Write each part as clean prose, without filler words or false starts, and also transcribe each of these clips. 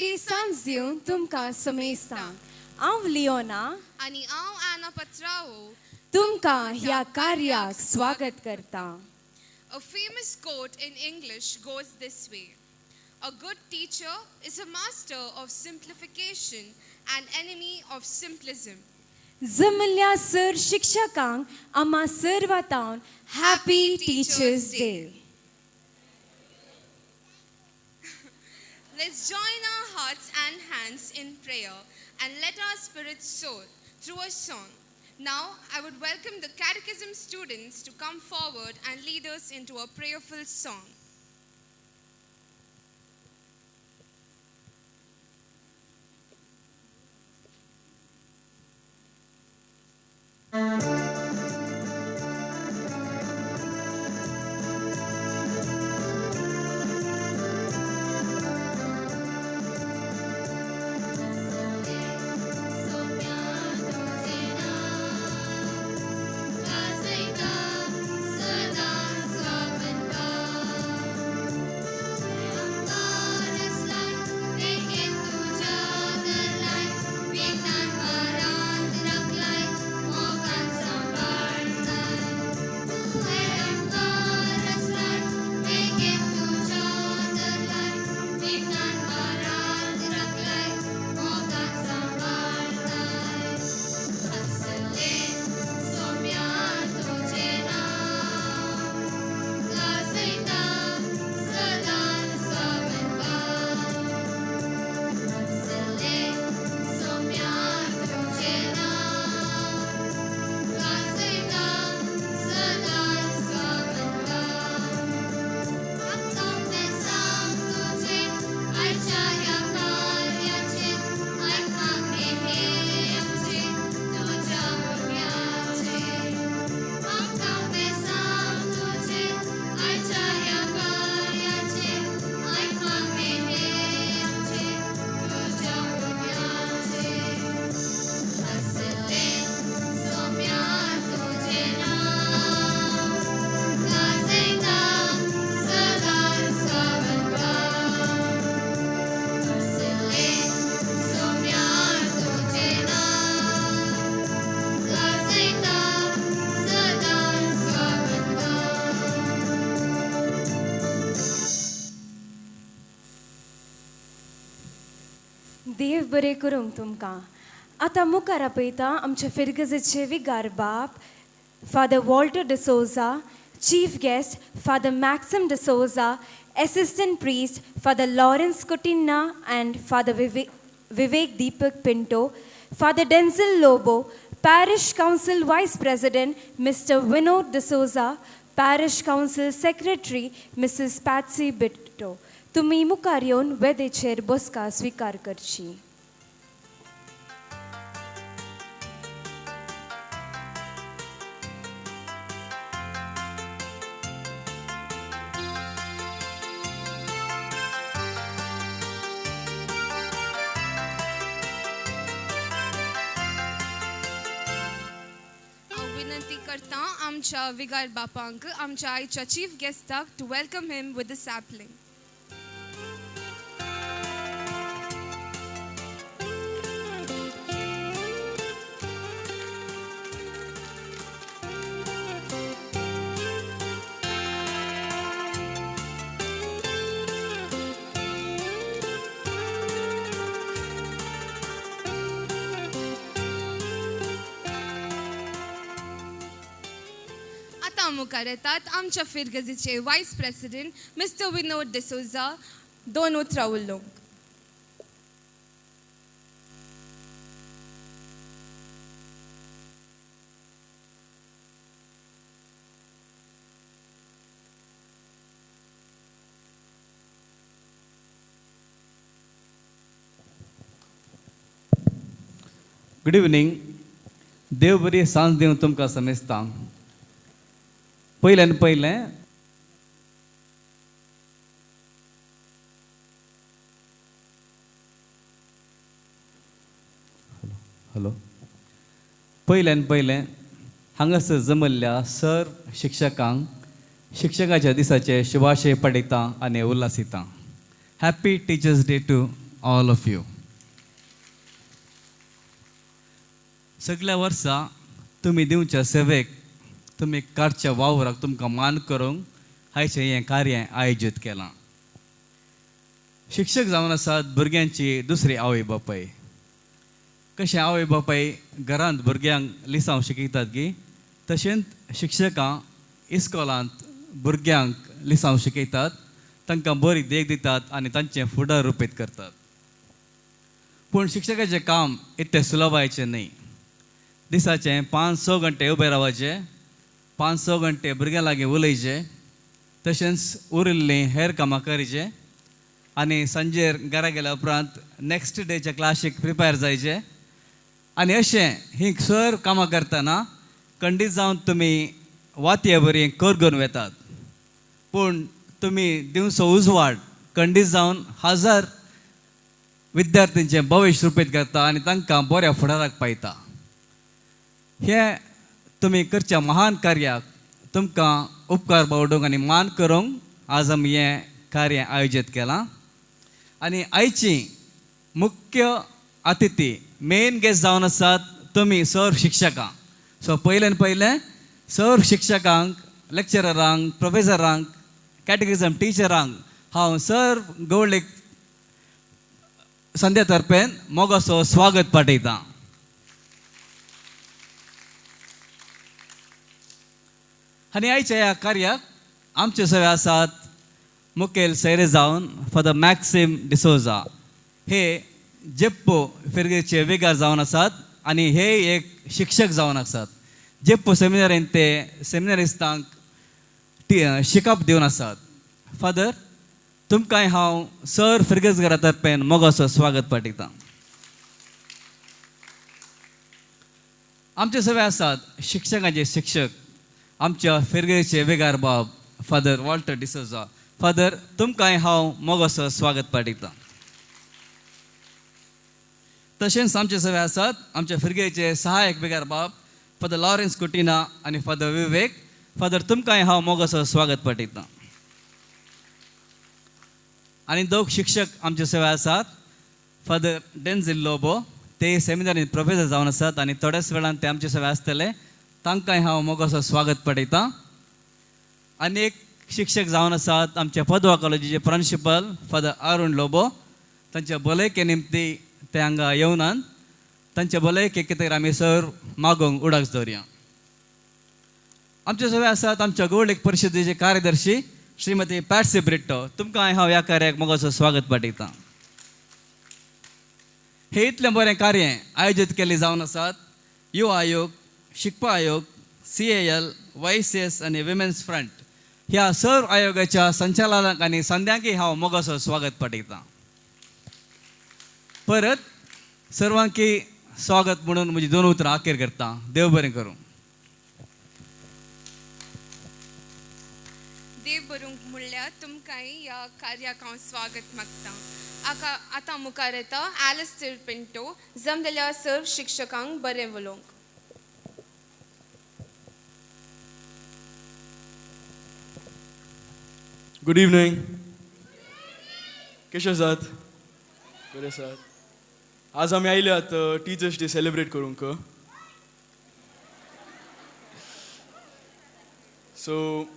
बरी सांज दिवन तुमकां समेस्तांक. हांव लियोना आनी हांव आना पत्रावो तुमकां ह्या कार्याक स्वागत करता. A famous quote in English goes this way: "A good teacher is a master of simplification and enemy of simplism." जमल्या sir शिक्षकांक आमा sir वातावन happy teachers day. Let's join our hearts and hands in prayer and let our spirits soar through a song. Now, I would welcome the catechism students to come forward and lead us into a prayerful song. देव बरें करूंक तुमकां. आतां मुखार आपयता आमच्या फिरगजेचे विगार बाप Father Walter D'Souza, chief guest Father Maxim D'Souza, assistant priest Father Lawrence Coutinho and Father Vivek Deepak Pinto, Father Denzil Lobo, parish council vice president Mister Vinod D'Souza, parish council secretary Mrs Patsy Bitto. तुमी मुखार येवन वेदेचेर बसका स्विकार करची. हांव विनंती करता आमच्या विगार बापांक, आमच्या आयच्या chief गेस्टाक, to welcome him with the sapling. आतां मुखार येतात आमच्या फिरगजीचे vice president Mister Vinod D'Souza दोन उतरां उलोवंक. Good evening. देव बरी सांज दिवन तुमकां समेस्तांक. पयल्यान पयलें हॅलो हॅलो पयल्यान पयलें हांगासर जमल्ल्या सर शिक्षकांक शिक्षकाच्या दिसाचे शुभाशय पडयता आनी उल्हासिता. Happy Teachers Day to all of you. सगळ्या वर्सा तुमी दिवच्या सेवेक, तुमी काडच्या वावराक तुमकां मान करूंक आयचें हें कार्य आयोजीत केलां. शिक्षक जावन आसात भुरग्यांची दुसरी आवय बापाय. कशें आवय बापाय घरांत भुरग्यांक लिसांव शिकयतात की तशेंच शिक्षकां इस्कॉलांत भुरग्यांक लिसांव शिकयतात, तांकां बरी देख दितात आनी तांचें फुडार रुपेत करतात. पूण शिक्षकाचें काम इतलें सुलभायचें न्हय. दिसाचें 5-6 घंटे उबे रावपाचें, 5-6 घंटे भुरग्यां लागीं उलयचें, तशेंच उरिल्लीं हेर कामां करचें आनी सांजेर घरा गेल्या उपरांत नॅक्स्ट डेच्या क्लासीक प्रिपेर जायचें. आनी अशें ही सर कामां करतना खंडीत जावन तुमी वातये बरी करगून वेतात, पूण तुमी दिवचो उजवाड खंडीत जावन हजार विद्यार्थ्यांचें भविश्य रुपेत करता आनी तांकां बऱ्या फुडाराक पायता. हें तुमी करच्या महान कार्याक तुमकां उपकार बावडूंक आनी मान करूंक आज आमी हें कार्य आयोजीत केलां. आनी आयची मुख्य अतिथी मेन गेस्ट जावन आसात तुमी सर्व शिक्षकां. सो पयल्यान पयलें सर्व शिक्षकांक, लेक्चररांक, प्रोफेसरांक, कॅटेगिझम टिचरांक हांव सर्व गवळीक संध्या तर्फेन मोगाचो स्वागत पाठयतां. आनी आयच्या ह्या कार्याक आमचे सगळे आसात मुखेल सैरे जावन फादर मॅक्सिम डिसोजा, हे जेप्पो फिरगेचे वेगार जावन आसात आनी हे एक शिक्षक जावन आसात. जेप्पो सेमिनारीन ते सेमिनारिस्तांक शिकप दिवन आसात. फादर, तुमकांय हांव सर फिरगेज घरा तर्फेन मोगाचो स्वागत पाठयतां. आमचे सगळे आसात शिक्षकांचे शिक्षक आमच्या फिरगेचे वेगार बाब फादर वॉल्टर डिसोजा. फादर, तुमकांय हांव मोगाचो स्वागत पाठयतां. तशेंच आमचे सगळे आसात आमच्या फिरगेचे सहायक बेगार बाब फादर लॉरेन्स कुटिना आनी फादर विवेक. फादर, तुमकांय हांव मोगाचो स्वागत पाठयतां. आनी दोग शिक्षक आमचे सगळे आसात फादर डेन्झिल लोबो, ते सेमिनारीन प्रोफेसर जावन आसात आनी थोड्याच वेळान ते आमचे सगळे आसतले, तांकांय हांव मोगाचो स्वागत पाठयतां. आनी एक शिक्षक जावन आसात आमच्या पदवा कॉलेजीचे प्रिन्सिपल फादर अरुण लोबो. तांच्या भलायके निमती ते हांगा येवनात, तांच्या भलायके कितें आमी सर मागोवंक उडास दवरया. आमचे सगळे आसात आमच्या गोवळीक परिशदेचे कार्यदर्शी श्रीमती पॅट्सी ब्रिट्टो. तुमकां हांव ह्या कार्याक मोगाचो स्वागत पाठयतां. हे इतलें बरें कार्य आयोजीत केल्लें जावन आसात युवा आयोग, शिकपा आयोग, CAL, YCS आनी विमेन्स फ्रंट ह्या सर्व आयोगाच्या संचालनाक आनी संद्यांकय हांव मोगाचो स्वागत पाठयतां. परत सर्वांकी स्वागत म्हणून म्हजी दोन उतरां अखेर करता. देव बरें करूं. देव बरूंक म्हणल्यार तुमकांय ह्या कार्याक हांव स्वागत मागता. आतां मुखार येता एलिस्टर पिंटो जमलेल्या सर्व शिक्षकांक बरें उलोवंक. Good evening. कशें आसात? बरें आसात. आज आमी आयल्यात टिचर्स डे सेलिब्रेट करूंक. So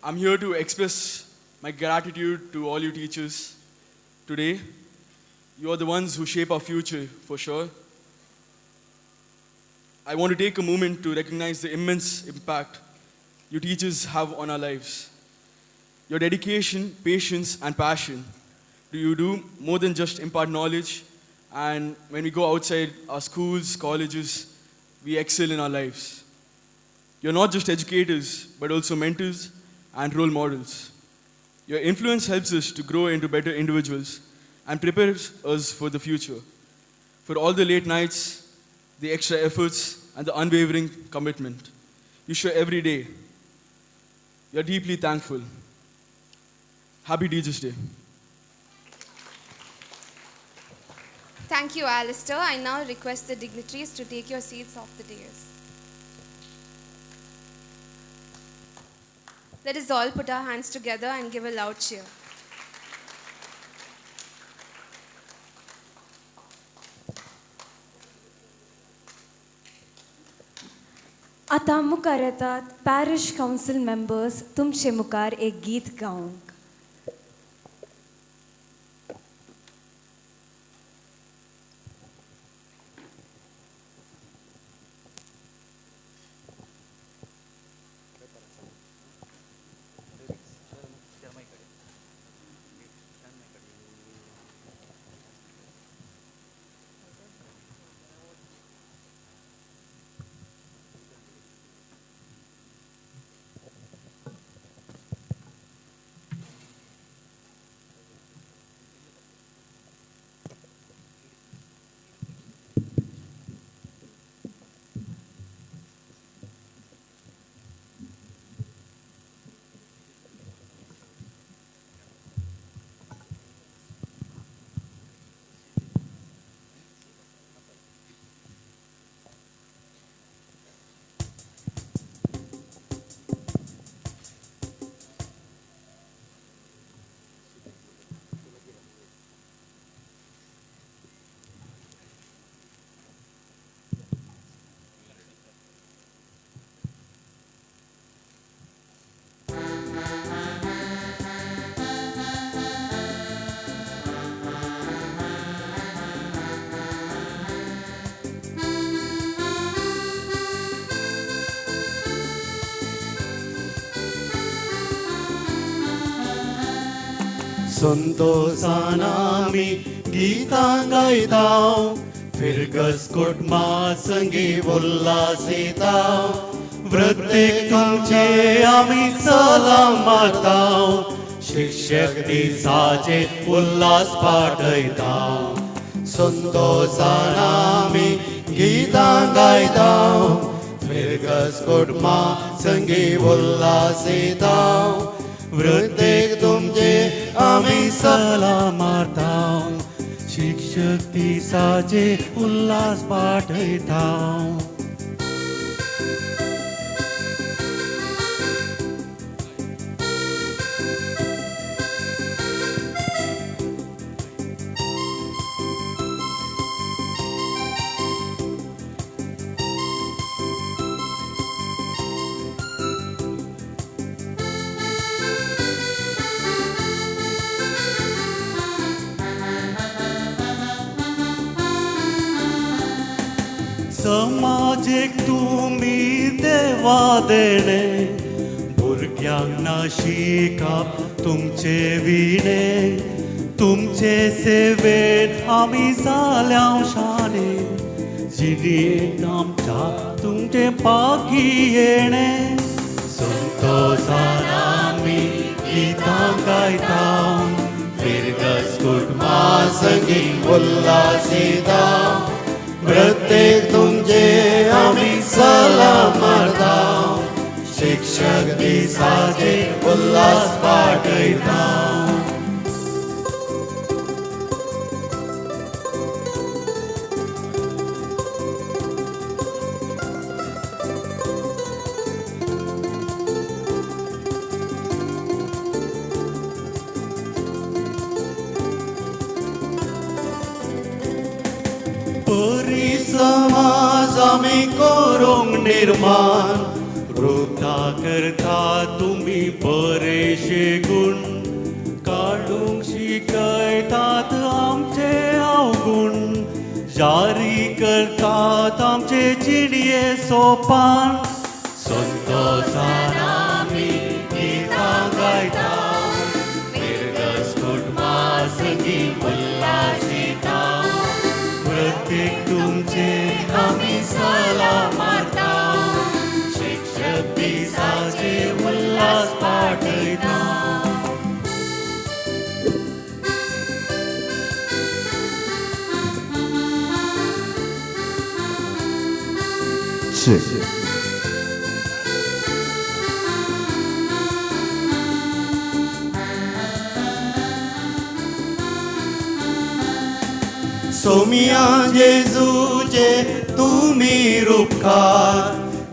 I am here to express my gratitude to all you teachers today. You are the ones who shape our future for sure. I want to take a moment to recognize the immense impact you teachers have on our lives. Your dedication, patience, and passion. You do more than just impart knowledge, and when we go outside our schools, colleges, we excel in our lives. You're not just educators, but also mentors and role models. Your influence helps us to grow into better individuals and prepares us for the future. For all the late nights, the extra efforts, and the unwavering commitment you show every day, you're deeply thankful. Happy Teachers' Day. Thank you, Alistair. I now request the dignitaries to take your seats off the dais. Let us all put our hands together and give a loud cheer. आतां मुखार येतात parish council members तुमचे मुखार एक गीत गावंक. संतोषान आमी गीतां गायता, फिरगस कुटुंबा संगी उल्हासिता, वृत्तेक तुमचे आमी सलाम मारता, शिक्षक दिसाचे उल्हास पाठयता. संतोषान आमी गीतां गायता, फिरगस कुटुंबा संगी उल्हासिता, वृत्तेक तुमचे आमी सलाम मारता, शिक्षक दिसाचे उल्हास पाठयता. समाजेक तुमी देवा देणे, भुरग्यांक ना शिकप तुमचे विणे, तुमचे सेवेन आमी जाल्या शाणे, जिणेंत आमच्या तुमचे पागी येणे. संतोषान आमी गीतां गायता, फिरगस कुटुंबा संगी उल्हासिता, प्रत्येक तुमचे आमी सलाम मारता, शिक्षक दिसाचे उल्हास पाठयता. समाज आमी करूंक निर्माण, वृत्ता करता तुमी बरेशे गुण, काडूंक शिकयतात आमचे अवगुण, जारी करतात आमचे जिणये सोपान. संतोषान आमी गीतां गायता, फिरगस कुटुंबा संगी उल्हासिता, प्रत्येक तुमचे आमी सलाम मारता, शिक्षक दिसाचे उल्हास पाठयता. सोमिया जेजूचे तुमी रुपकार,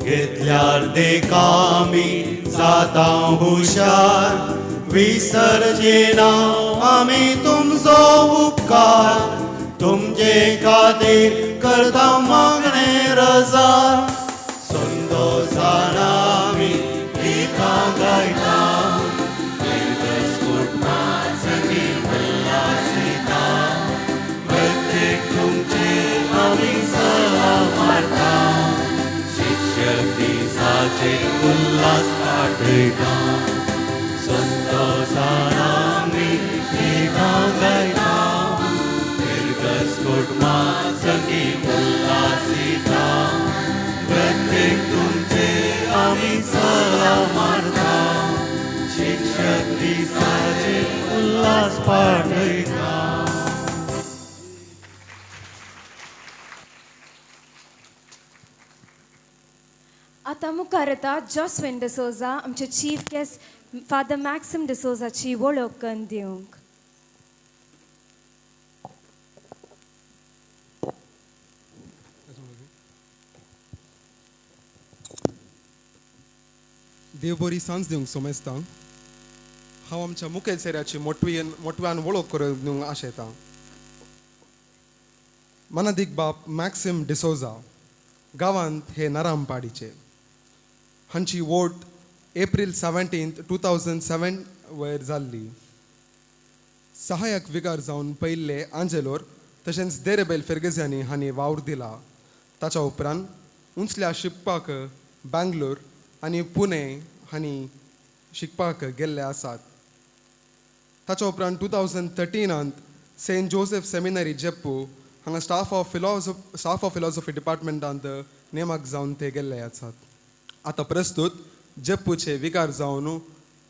घेतल्यार देखामी जाता हुशार, विसर्जेना आमी तुमचो उपकार, तुमचे खातीर करता मागणे रजार. संतोषान पाठयता. आतां मुखार येता जॉस्विन डिसोजा आमचे चीफ गेस्ट फादर मॅक्सिम डिसोजाची वळख करून दिवंक. देव बरी सांज दिवंक सोमेस्तां. हांव आमच्या मुखेल सेऱ्याची मोटव्यान वळख करून दिवंक आशेतां. मनादीक बाप मॅक्सिम डिसोजा गांवांत हे नरामपाडीचे. हांची वोट एप्रील 17, 2007 वयर जाल्ली. सहायक विगार जावन पयिल्ले आंजेलोर तशेंच देरेबेल फेर्गेजानी हांणी वावर दिला. ताच्या उपरांत उंचल्या शिकपाक बँगलोर आनी पुणे हांणी शिकपाक गेल्ले आसात. ताच्या उपरांत 2013 सेंट जोसेफ सेमिनरी जेप्पू हांगा स्टाफ ऑफ फिलॉसॉफी डिपार्टमेंटांत नेमक जावन ते गेल्ले आसात. आतां प्रस्तूत जेप्पूचे विगार जावन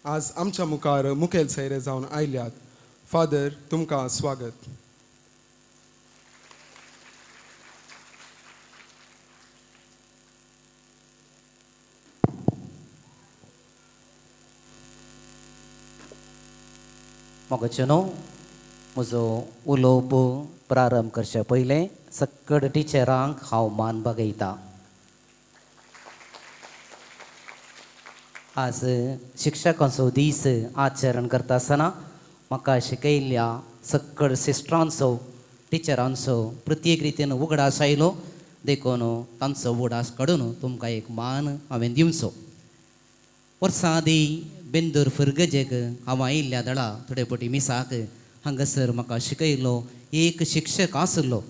आज आमच्या मुखार मुखेल सयरे जावन आयल्यात. फादर, तुमकां स्वागत. मोगाचेनो, म्हजो उलोवप प्रारंभ करचे पयलें सक्कड टिचरांक हांव मान बागयता. आज शिक्षकांचो दीस आचरण करता आसतना म्हाका शिकयल्ल्या सक्कड सिस्टरांचो टिचरांचो प्रत्येक रितीन उगडास आयलो, देखून तांचो उगडास काडून तुमकां एक मान हांवें दिवचो. वर्सां आदीं बेंदूर फिर्गजेक हांव आयिल्ल्या दळा थोडे पटी मिसाक हांगासर म्हाका शिकयलो एक शिक्षक आसलो.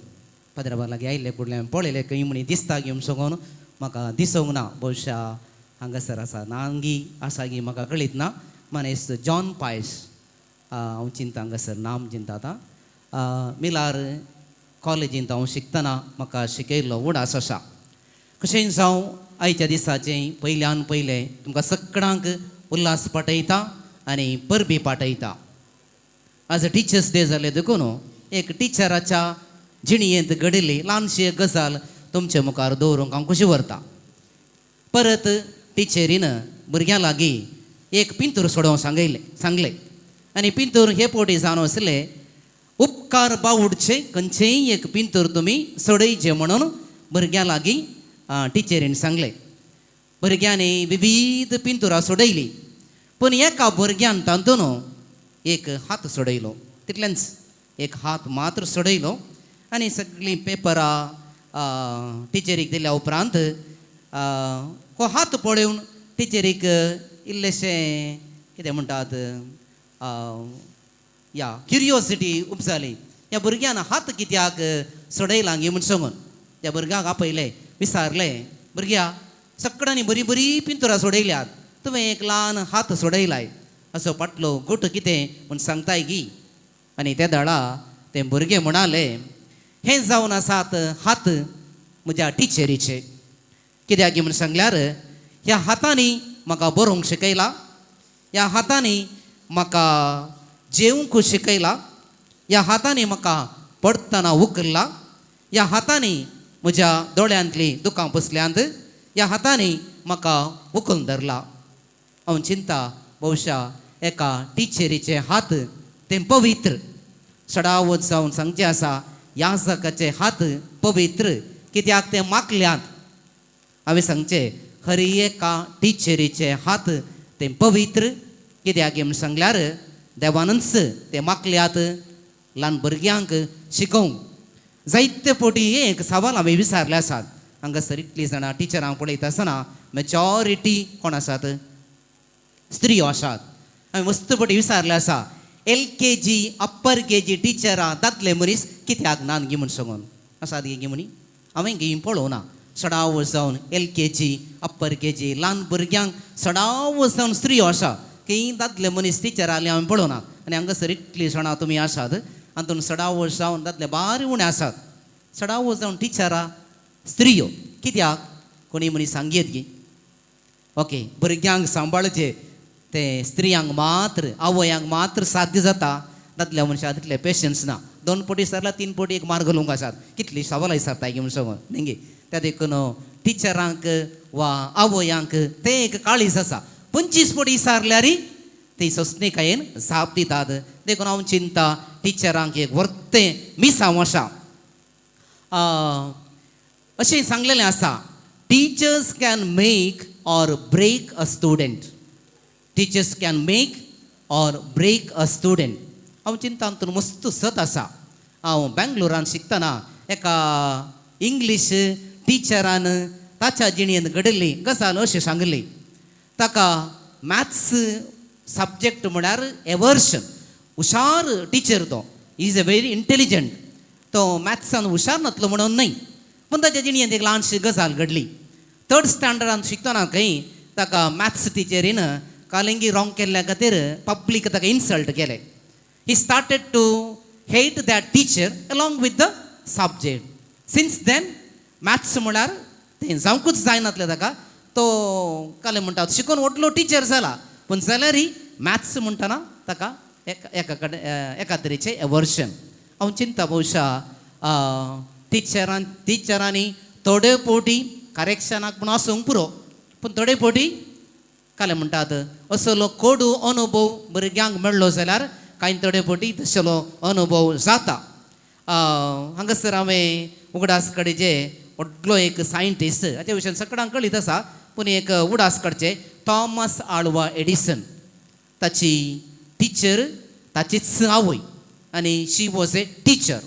पदराबा लागीं आयिल्ले कुडल्यान पळयलें खंय म्हणी दिसता घेवन सगून म्हाका दिसूंक ना. बहुशा हांगासर आसा नांगी आसा गी म्हाका कळीत ना. मानेस्त जॉन पायस हांव चिंता हांगासर नाम चिंता. आतां मिलार कॉलेजींत हांव शिकतना म्हाका शिकयल्लो उडास आसा. कशेंय जावं, आयच्या दिसाचें पयल्यान पयलें तुमकां सगळ्यांक उल्हास पाठयता आनी परबी पाठयता. आज टिचर्स डे जाले देखून एक टिचराच्या जिणयेंत घडिल्ली ल्हानशी एक गजाल तुमचे मुखार दवरूंक हांव खुशी व्हरता. परत टिचरीन भुरग्यां लागीं एक पिंतूर सोडोवंक सांगलें आनी पिंतूर हे पोटी जावन आसलें उपकार बावुडचे खंयचेय एक पिंतूर तुमी सोडयचे म्हणून भुरग्यां लागीं टिचरीन सांगलें. भुरग्यांनी विविध पिंतुरां सोडयली, पूण एका भुरग्यान तातूंत एक हात सोडयलो, तितलेंच एक हात मात्र सोडयलो. आनी सगळीं पेपरां टिचरीक दिल्या उपरांत हो हात पळोवन टिचरीक इल्लेशें कितें म्हणटात या क्युरियोसिटी उपजाली, ह्या भुरग्यान हात कित्याक सोडयला गी म्हूण सांगून त्या भुरग्याक आपयलें, विचारलें, भुरग्या सगळ्यांनी बरी बरी पिंतुरां सोडयल्यात, तुवें एक ल्हान हात सोडयलाय, असो फाटलो गुट कितें म्हूण सांगताय गी? आनी ते दळा ते भुरगे म्हणाले, हे जावन आसात हात म्हज्या टिचरीचे. कित्याक म्हूण सांगल्यार ह्या हातांनी म्हाका बरोवंक शिकयला, ह्या हातांनी म्हाका जेवंक शिकयला, ह्या हातांनी म्हाका पडटना उखल्ला, ह्या हातांनी म्हज्या दोळ्यांतलीं दुकां पुसल्यांत, ह्या हातांनी म्हाका उखलून धरला. हांव चिंता बहुशा एका टिचरीचे हात ते पवित्र, सडावत जावन सांगचें आसा याजकाचे हात पवित्र कित्याक ते मागल्यात. हांवें सांगचें हर एका टिचरीचे हात ते पवित्र कित्याक म्हूण सांगल्यार देवानूच ते मागल्यात ल्हान भुरग्यांक शिकोवंक. जायते फावटी एक सवाल हांवें विचारले आसात. हांगासर इतलीं जाणां टिचरांक पळयता आसतना मेजॉरिटी कोण आसात? स्त्रियो आसात. हांवें मस्त फावटी विचारलें आसा, LKG upper KG टिचरां दादले मनीस कित्याक ना गी म्हूण सांगून आसात गी म्हणी हांवें गी पळोवना. सडाव जावन LKG upper KG ल्हान भुरग्यांक सडाव जावन स्त्रियो आसा, की दादले मनीस टिचर आसले हांवें पळोवना. आनी हांगासर इतलीं जाणां तुमी आसात हातून सडाव जावन दादले बारी उणें आसात, सडाव जावन टिचरां स्त्रियो कित्याक कोणी मनीस सांगयेत गी? ओके, भुरग्यांक सांबाळचें तें स्त्रियांक मात्र आवयांक मात्र साध्य जाता, दादल्या मनशां तितले पेशन्स ना. 2 पटी विचारला 3 पटी एक मार्ग घालूंक आसात, कितली सवालां विचारता म्हूण सांगून न्ही. त्या देखून टिचरांक वा आवयांक तें एक काळीज आसा, 25 पटी विचारल्यार ती सोंसणीकायेन जाप दितात. देखून हांव चिंता टिचरांक एक व्हरतें मिसांव आसा. अशें सांगलेलें आसा, teachers can make or break a student. Teachers can make or break a student. हांव चिंता तातूंत मस्त सत आसा. हांव बेंगलोरान शिकतना एका इंग्लीश टिचरान ताच्या जिणेंत घडिल्ली गजाल अशें सांगली. ताका मॅथ्स सब्जेक्ट म्हळ्यार एवर्शन. हुशार टिचर तो, is a very intelligent. तो मॅथ्सान हुशार नातलो म्हणून न्हय, पूण ताच्या जिणेंत एक ल्हानशी गजाल घडली. 3rd स्टँडर्डान शिकतना खंय ताका मॅथ्स टिचरीन कालिंगी रॉंग केल्ल्या खातीर पब्लीक ताका इन्सल्ट केलें. He started to hate that teacher along with the subject. Since then maths म्हळ्यार तें जावंकूच जायनातलें ताका. तो कालें म्हणटा शिकून व्हडलो टिचर जाला, पूण जाल्यारय मॅथ्स म्हणटना ताका एका कडेन एका तरेचें एवर्शन. हांव चिंता भोवशा टिचरांनी थोडे फावटी करेक्शनाक पूण आसूंक पुरो, पूण थोडे फावटी कालें म्हणटात असलो कोडू अनुभव भुरग्यांक मेळ्ळो जाल्यार कांय थोडे फावटी तसलो अनुभव जाता. हांगासर हांवें उगडास काडचे व्हडलो एक सायंटिस्ट, हाच्या विशयान सगळ्यांक कळीत आसा, पूण एक उगडास काडचे थॉमस आल्वा एडिसन. ताची टिचर ताचीच आवय आनी शी वॉज ए टिचर.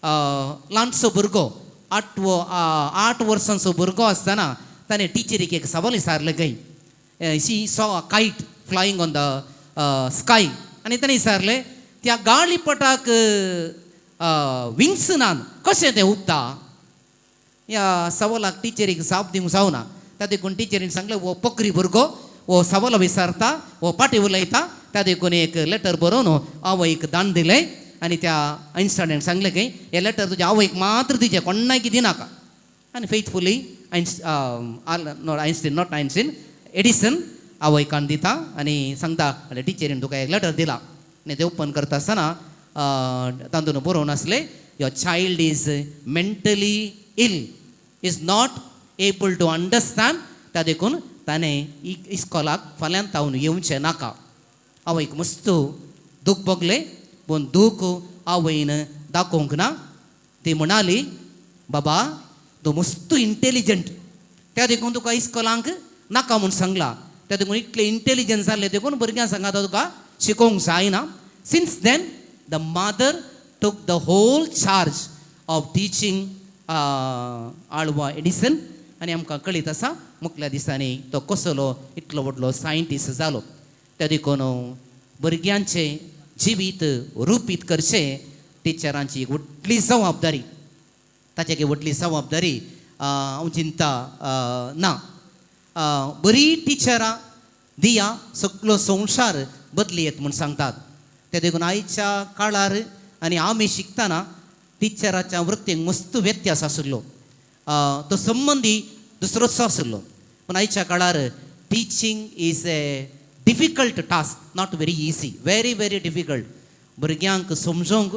ल्हानसो भुरगो 8 वर्सांचो भुरगो आसतना ताणें टिचरीक एक सवाल विचारलें खंय. She saw a kite flying on the sky आनी ताणें विचारलें त्या गाळीपटाक विंग्स ना, कशें तें उबता. ह्या सवालाक टिचरीक जाप दिवंक जावना. त्या देखून टिचरीन सांगलें हो पोकरी भुरगो, हो सवाल विचारता, हो पाटी उलयता. त्या देखून एक लेटर बरोवन आवयक दान दिलें आनी त्या आयन्स्टायनान सांगलें की हें लेटर तुज्या आवयक मात्र दिचें, कोणाक दिनाका. आनी फेथफुली आयन्स्टीन not Einstein Edison आवयकान दिता आनी सांगता टिचरीन तुका एक लेटर दिला. आनी तें ओपन करता आसतना तातूंत बरोवन आसलें your child is mentally ill, is not able to understand. त्या देखून ताणें इस्कॉलाक फाल्यां तावन येवचें नाका. आवयक मस्त दूख भोगलें, पूण दूख आवयन दाखोवंक ना. ती म्हणाली बाबा तूं मस्त इंटेलिजंट, त्या देखून तुका इस्कॉलांक नाका म्हूण सांगला. त्या देखून इतलें इंटेलिजंट जाल्लें देखून भुरग्यां सांगात तुका शिकोवंक जायना. Since then the mother took the whole charge of teaching Alva Edison. आनी आमकां कळीत आसा मुखल्या दिसांनी तो कसलो इतलो व्हडलो सायंटिस्ट जालो. त्या देखून भुरग्यांचें जिवीत रुपीत करचें टिचरांची एक व्हडली जबाबदारी. ताचे व्हडली जबाबदारी हांव चिंता ना. बरी टिचरां दिया सगलो संवसार बदली येत म्हूण सांगतात. ते देखून आयच्या काळार आनी आमी शिकतना टिचराच्या वृत्तीक मस्त व्यत्यास आशिल्लो, तो संबंदी दुसरोच आशिल्लो. पूण आयच्या काळार teaching is a difficult task, not very easy, very very difficult. भुरग्यांक समजोवंक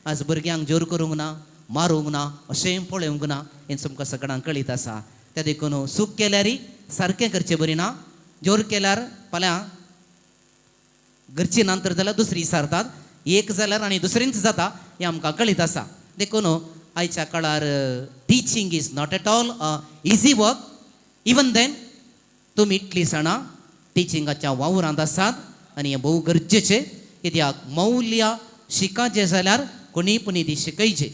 आज भुरग्यांक जोर करूंक ना, मारूंक ना, अशें पळोवंक ना, हें तुमकां सगळ्यांक कळीत आसा. त्या देखून चूक केल्यार सारकें करचें बरी ना, जोर केल्यार फाल्यां घरची नंतर जाल्यार दुसरी विचारतात, एक जाल्यार आनी दुसरींच जाता, हें आमकां कळीत आसा. देखून आयच्या काळार teaching is not at all easy work. Even then तुमी इतली जाणां टिचिंगाच्या वावरांत आसात आनी हें भोव गरजेचें, कित्याक मौल्या शिकाचें जाल्यार कोणीय पुणी ती शिकयची.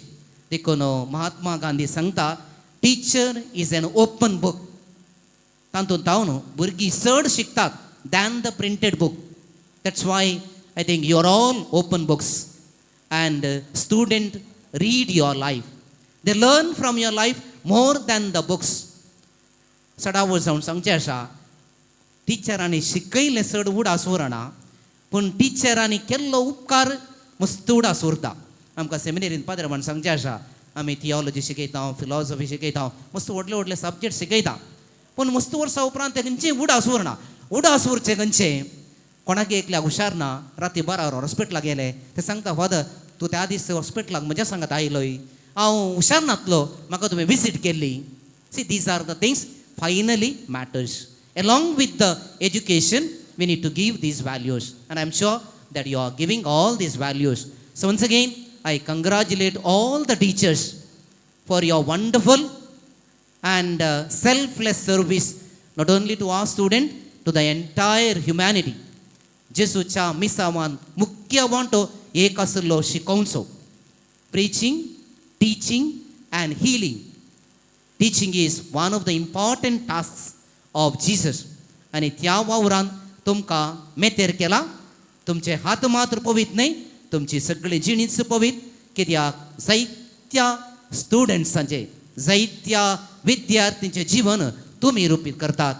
देखून महात्मा गांधी सांगता teacher is an open book. तातूंत तावन भुरगीं चड शिकतात than the printed book. That's why I think you are all open books and student read your life. They learn from your life more than the books. सडावळ जावन सांगचें आसा टिचरांनी शिकयलें चड उडास उरना, पूण टिचरांनी केल्लो उपकार मस्त उडास उरता. आमकां सेमिनेरीन पाद्रमान सांगचें आसा आमी थियोलॉजी शिकयता, फिलॉसॉफी शिकयता, मस्त व्हडले व्हडले सब्जेक्ट शिकयता, पूण मस्त वर्सां उपरांत ते खंयचें उडास उरना. उडास उरचें खंयचें? कोणाक एकल्याक हुशार ना, राती 12 वरां हॉस्पिटलाक गेले, ते सांगता फादर तूं त्या दीस हॉस्पिटलाक म्हज्या सांगात आयलोय, हांव हुशार नातलो, म्हाका तुवें विजीट केल्ली. See, these are the things finally matters. Along with the education we need to give these values, and I am sure that you are giving all these values. So once again I congratulate all the teachers for your wonderful and selfless service, not only to our student, to the entire humanity. जेजूच्या मिसावान मुख्य वांटो एक आशिल्लो शिकोवचो. Preaching, teaching and healing. Teaching is one of the important task of Jesus. आनी त्या वावरान तुमकां मेतेर केला. तुमचे हात मात्र पवित्र न्हय, तुमची सगळी जिणीच पवित्र. कित्याक जायत्या स्टुडंट्सांचे, जायत्या विद्यार्थ्यांचें जीवन तुमी रुपीत करतात.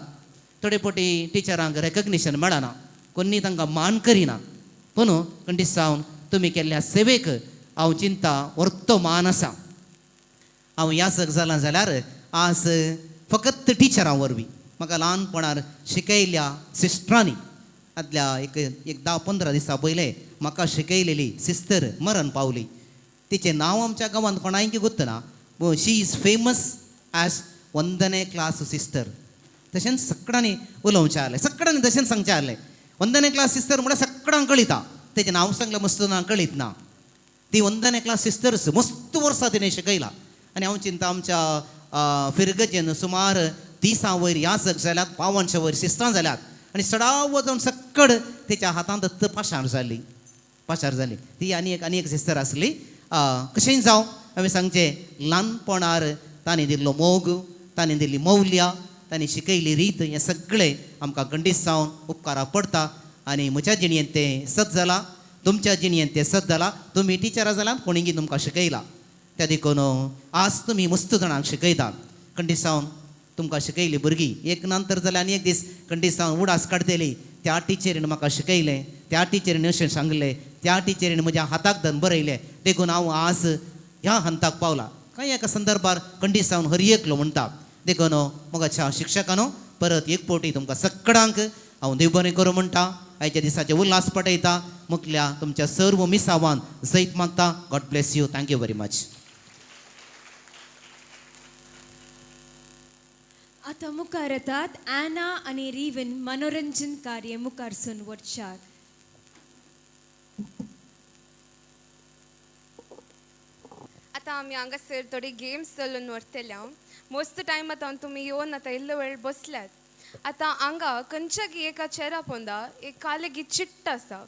थोडे फावटी टिचरांक रेकग्निशन मेळना, कोणी तांकां मान करिना, पूण कंडिसावन तुमी केल्ल्या सेवेक हांव चिंता वर्तो मान आसा. हांव यासक जालां जाल्यार आज फकत टिचरां वरवीं, म्हाका ल्हानपणार शिकयल्ल्या सिस्टरांनी, आदल्या एक एक 10-15 दिसां पयलें म्हाका शिकयलेली सिस्टर मरण पावली. तिचें नांव आमच्या गांवांत कोणायकी गुत्तना. She is famous as Vandane class sister. तशेंच सगळ्यांनी उलोवचें आसलें, सगळ्यांनी तशेंच सांगचें आसलें. वंदने क्लास सिस्टर म्हळ्यार सगळ्यांक कळिता, तेजें नांव सांगलें मस्त ना कळीत ना. ती वंदने क्लास सिस्टर्स मस्त वर्सां तिणें शिकयलां. आनी हांव चिंता आमच्या फिरगजेन सुमार 30 वयर यासक जाल्यात, 52 वयर सिस्टरां जाल्यात, आनी सडाव वचून सक्कड तेच्या हातांत पाशार जाली, पाशार जाली. ती आनी एक आनी एक सिस्टर आसली. कशेंय जावं, हांवें सांगचें ल्हानपणार तांणी दिल्लो मोग, तांणी दिल्ली मौल्यां, तांणी शिकयल्ली रीत, हें सगळें आमकां खंडीत जावन उपकाराक पडटा. आनी म्हज्या जिणेंत तें सत जालां, तुमच्या जिणेंत तें सत जालां. तुमी टिचरां जाल्यात, कोणीगी तुमकां शिकयलां, त्या देखून आज तुमी मस्त जाणांक शिकयतात. खंडीत जावन तुमकां शिकयली भुरगीं एक नंतर जाल्यार आनी एक दीस खंडीत जावन उडास काडटली, त्या टिचरीन म्हाका शिकयलें, त्या टिचरीन अशें सांगलें, त्या टिचरीन म्हज्या हाताक धन बरयलें, देखून हांव आज ह्या हंताक पावला. कांय एका संदर्भार खंडीत जावन हर एकलो म्हणटा. देखून म्हज्या शिक्षकांनो परत एक फावटी तुमकां सगळ्यांक हांव देव बरें करूं म्हणटा. आयच्या दिसाचे उल्हास पटयता, मुखल्या तुमच्या सर्व मिसावान जैत मागता. God bless you. Thank you very much. आतां मुखार येतात एना आनी रिवन मनोरंजन कार्य मुखार सून वचशात. आतां आमी हांगासर थोडी गेम्स चलून व्हरतले. हांव मोस्ट टायम आतां तुमी येवन आतां इल्लो वेळ बसल्यात. आतां हांगा खंयच्यागी एका चेरा पोंदा एक कालेगी चिट्ट आसा.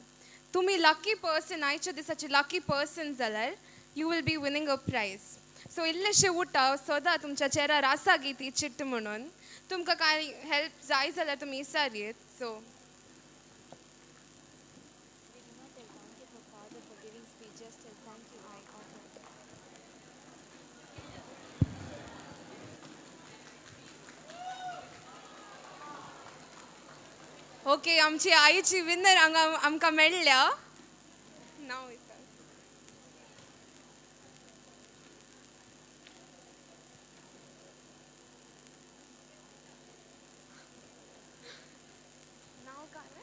तुमी लकी पर्सन, आयच्या दिसाचे लकी पर्सन जाल्यार you will be winning a prize. So इल्लेशे उठा, सदां तुमच्या चेरार आसा गी ती चिट्ट म्हणून. तुमकां कांय हेल्प जाय जाल्यार तुमी विचार येत. सो ओके, आमची आईची विनर हांगा आमकां मेळ्ळ्या. नांव विचार. नांव काय?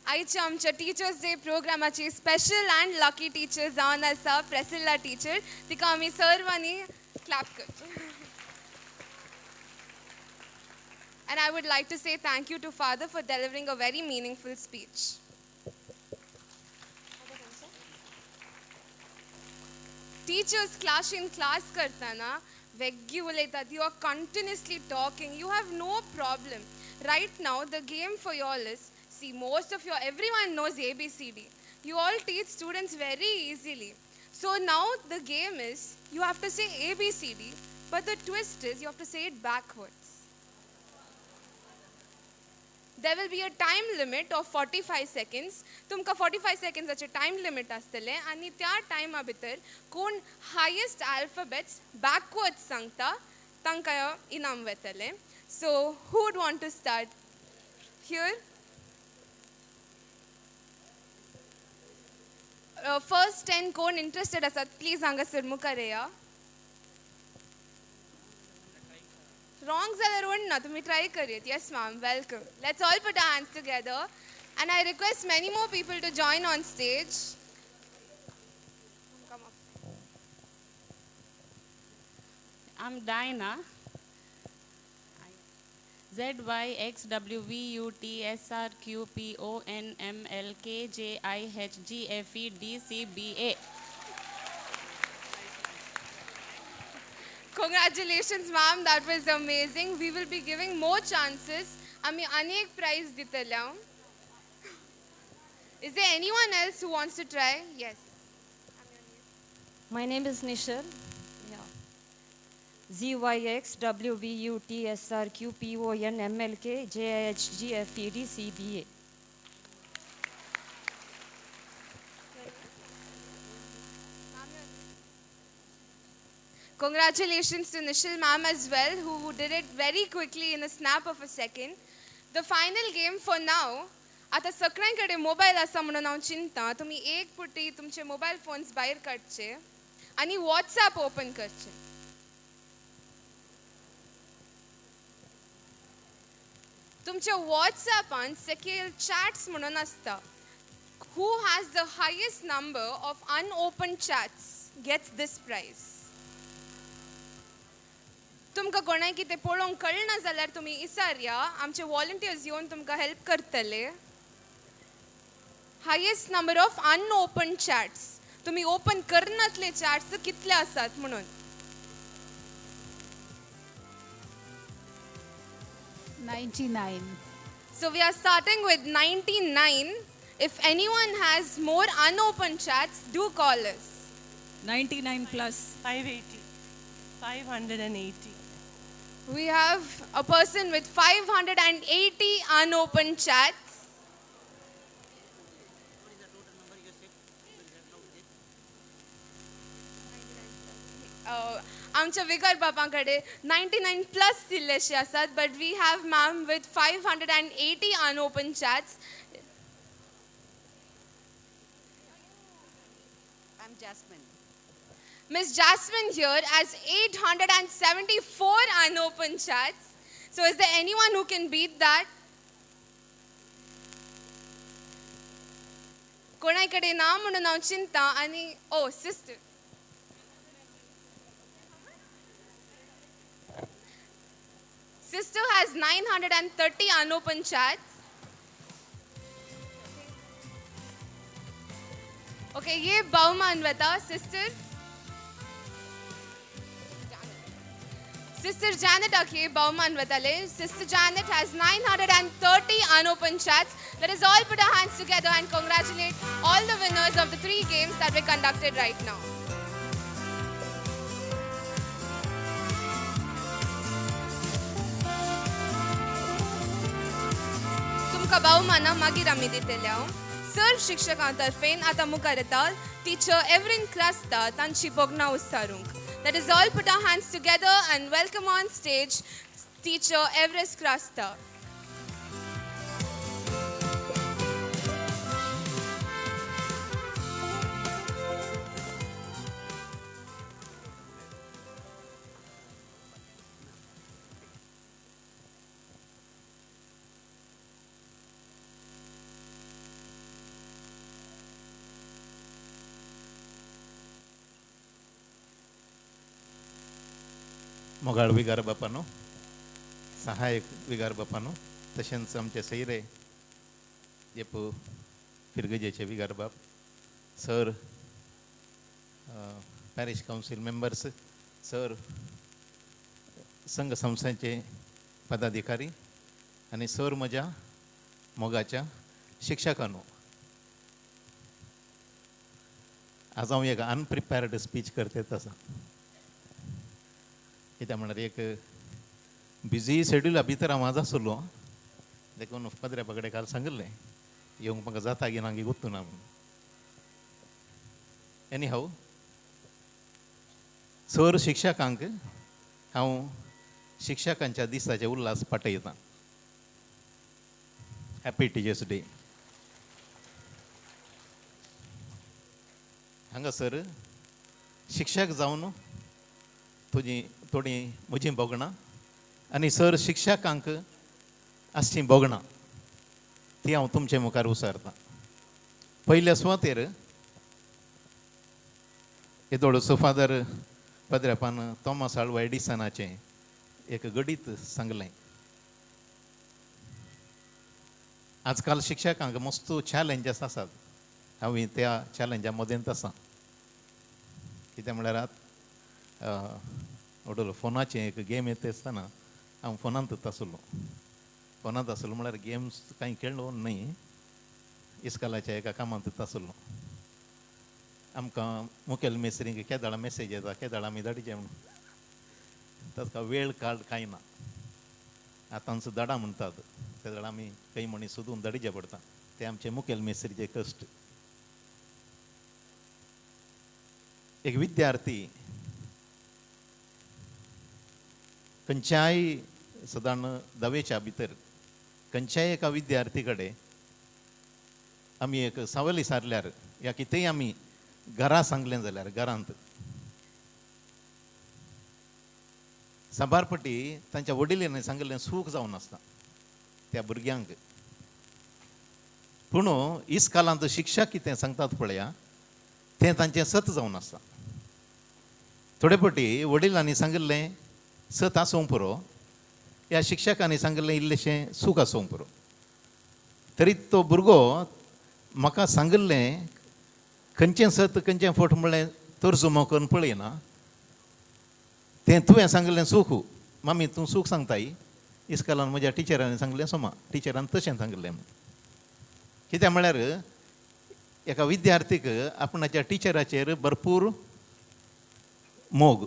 आयच्या आमच्या टिचर्स डे प्रोग्रामाची स्पेशल अँड लकी टिचर जावन आसा प्रेसिल्ला टिचर. तिका आमी सर्वांनी क्लॅप करचें. And I would like to say thank you to Father for delivering a very meaningful speech. Teachers class in class kartana, veggi ulaytat, you are continuously talking, you have no problem. Right now, the game for you all is, see, most of you, everyone knows A, B, C, D. You all teach students very easily. So now the game is, you have to say A, B, C, D, but the twist is you have to say it backwards. There will be a time limit of 45 seconds. तुमकां 45 seconds time limit आसतलें आनी त्या टायमा भितर कोण highest alphabets बॅकवर्ड्स सांगता तांकां इनाम वेतलें. So who would want to start here? First 10 कोण इंट्रस्टेड आसात प्लीज हांगासर मुखार येया. रॉंग जाल्यार व्हड ना, तुमी ट्राय करयत. Yes ma'am, welcome. Let's all put our hands together and I request many more people to join on stage. Come up. I'm Dinah. Z Y X W V U T S R Q P O N M L K J I H G F E D C B A. Congratulations, ma'am. That was amazing. We will be giving more chances. आमी आनी एक prize दितले हांव. Is there anyone else who wants to try? Yes. My name is Nishal. Yeah. Z Y X W V U T S R Q P O N M L K J I H G F E D C B A. Congratulations to Nishal ma'am as well, who did it very quickly in a snap of a second. The final game for now. आतां सगळ्यां कडेन mobile आसा म्हणून हांव चिंता, तुमी एक पुटी तुमचे मोबायल फोन्स भायर काडचे आनी वॉट्सएप ओपन करचे. तुमच्या वॉट्सएपान सकयल चॅट्स म्हणून आसता. Who has the highest number of unopened chats gets this prize. तुमकां कोणाक कितें पळोवंक कळना जाल्यार तुमी इसारया, आमचे वॉलंटियर्स येवन तुमकां हेल्प करतले. Highest number of unopened chats, तुमी ओपन करनातले चॅट्स कितले आसात म्हणून. 99. So we are starting with 99. If anyone has more unopened chats, do call us. 99 plus. 580. 580. We have a person with 580 unopened chats. आमच्या vigour बापां कडेन 99 plus दिल्लेशे आसात, but we have ma'am with 580 unopened chats. I'm Jasmine. Miss Jasmine here has 874 unopened chats. So is there anyone who can beat that? कोणाय कडेन ना म्हणून हांव चिंता आनी oh sister. Sister has 930 unopened chats. Okay, ये बहुमान बता sister. Sister Janet Akhe बहुमान बताले. Sister Janet has 930 unopened chats. Let us all put our hands together and congratulate all the winners of the 3 games that were conducted right now. तुमकां बहुमानां मागीर आमी दितले हांव. सर्व शिक्षकां तर्फेन आतां मुखार येता टिचर एवरीन क्रास्ता तांची भोगणां उस्तारूंक. Let us all put our hands together and welcome on stage Teacher Everest Krasta. मोगाळ विगार बापानो, सहायक विगार बापानो, तशेंच आमचे सैरे जेपू फिरगजेचे विगार बाप, sir, parish council members, sir संघ संस्थांचे पदाधिकारी आनी सर म्हज्या मोगाच्या शिक्षकांनो, आज हांव एक अनप्रिपेर्ड स्पीच करता आसा. कित्याक म्हणल्यार एक बिजी शेड्युला भितर हांव आज आसलो, देखून पदऱ्या कडेन काल सांगिल्लें येवंक म्हाका जाता की ना की गोत्तू ना म्हणून. एनी हाव, सर शिक्षकांक हांव शिक्षकांच्या दिसाचे उल्हास पाठयतां. Happy teachers day. हांगासर शिक्षक जावन तुजी थोडीं म्हजीं भोगणां आनी सर शिक्षकांक आसचीं भोगणां ती हांव तुमचे मुखार उसारतां. पयल्या सुवातेर येदोळचो फादर पाद्रेपान थॉमस आल्वा एडिसनाचें एक गडीत सांगलें. आजकाल शिक्षकांक मस्त चॅलेंजीस आसात, हांव त्या चॅलेंजा मदेंत आसा. कितें म्हळ्यार ओडलो फोनाचें एक गेम येता आसतना हांव फोनांतच आसलो. फोनांत आसलो म्हळ्यार गेम्स कांय खेळ्ळो न्हय, इस्कॉलाच्या एका कामांतच आसलो. आमकां मुखेल मेस्त्रींक केदाळा मेसेज येता, केदाळा आमी धाडचे म्हणून, ताका वेळ काळ कांय ना. आतांच धाडा म्हणटात, तेदळा आमी खंय मनीस सोदून धाडचे पडटा, ते आमचे मुखेल मेस्त्रीचे कश्ट. एक विद्यार्थी खंयच्याय सदां धावेच्या भितर खंयच्याय एका विद्यार्थी कडेन आमी एक सावली सारल्यार या कितेंय आमी घरा सांगलें जाल्यार घरांत साबार पटी तांच्या वडिलांनी सांगिल्लें सूख जावन आसता त्या भुरग्यांक. पूण इस्कालांत शिक्षक कितें सांगतात पळया तें तांचें सत जावन आसता. थोडे पटी वडिलांनी सांगिल्लें सत आसूंक पुरो, ह्या शिक्षकांनी सांगिल्लें इल्लेशें सूख आसूंक पुरो, तरी तो भुरगो म्हाका सांगिल्लें खंयचें सत खंयचें फट म्हणलें तर्जुमो करून पळयना, तें तुवें सांगिल्लें सूख, मामी तूं सूख सांगताय, इस्कॉलान म्हज्या टिचरांनी सांगलें सोमा, टिचरान तशें सांगिल्लें. कित्याक म्हळ्यार एका विद्यार्थीक आपणाच्या टिचराचेर भरपूर मोग,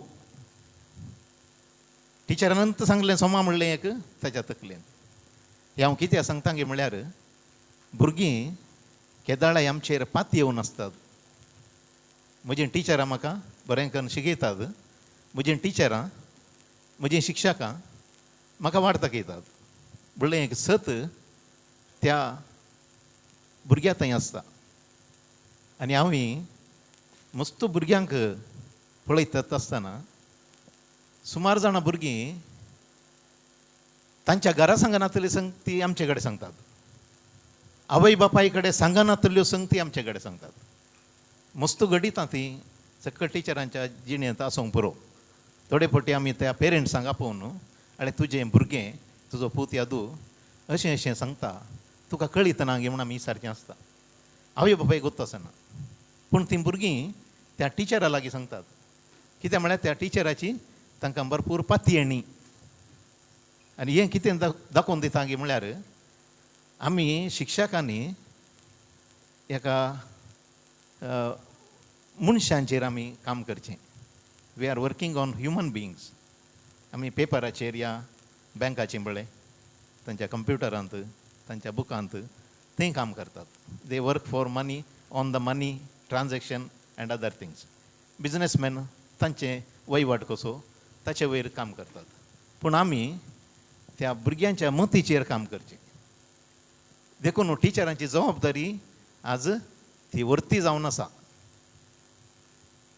टिचरान सांगलें सोमा म्हणलें एक ताच्या तकलेन. हें हांव कित्याक सांगता गे म्हळ्यार भुरगीं केदाळाय आमचेर पातयेवन आसतात. म्हजी टिचरां म्हाका बरें करून शिकयतात, म्हजी टिचरां म्हजी शिक्षकां म्हाका वाट दाखयतात म्हणलें एक सत त्या भुरग्या थंय आसता. आनी हांव मस्त भुरग्यांक पळयतात आसतना सुमार जाणां भुरगीं तांच्या घरा सांगनातली संगती आमचे कडेन सांगतात, आवय बापाय कडेन सांगनातल्यो संगती आमचे कडेन सांगतात. मस्त घडितां ती सकट टिचरांच्या जिणेंत आसूंक पुरो. थोडे फावटी आमी त्या पेरंट्सांक आपोवन आनी तुजें भुरगें तुजो पूत यादू अशें अशें सांगता तुका कळितना गे म्हूण आमी सारकें आसता. आवय बापाय गोत्त आसना, पूण तीं भुरगीं त्या टिचरा लागीं सांगतात. कित्याक म्हळ्यार त्या टिचराची तांकां भरपूर पातयेणी. आनी हें कितें दाखोवन दिता गे म्हळ्यार आमी शिक्षकांनी एका मनशांचेर आमी काम करचें. We are working on human beings. आमी पेपराचेर या बँकाचेर पळय तांच्या कंप्युटरांत तांच्या बुकांत थंय काम करतात. They work for money, on the money transaction and other things. Businessman तांचे वहिवाट कसो ताचे वयर काम करतात. पूण आमी त्या भुरग्यांच्या मतीचेर काम करचें. देखून टिचरांची जबाबदारी आज ती वर्ती जावन आसा.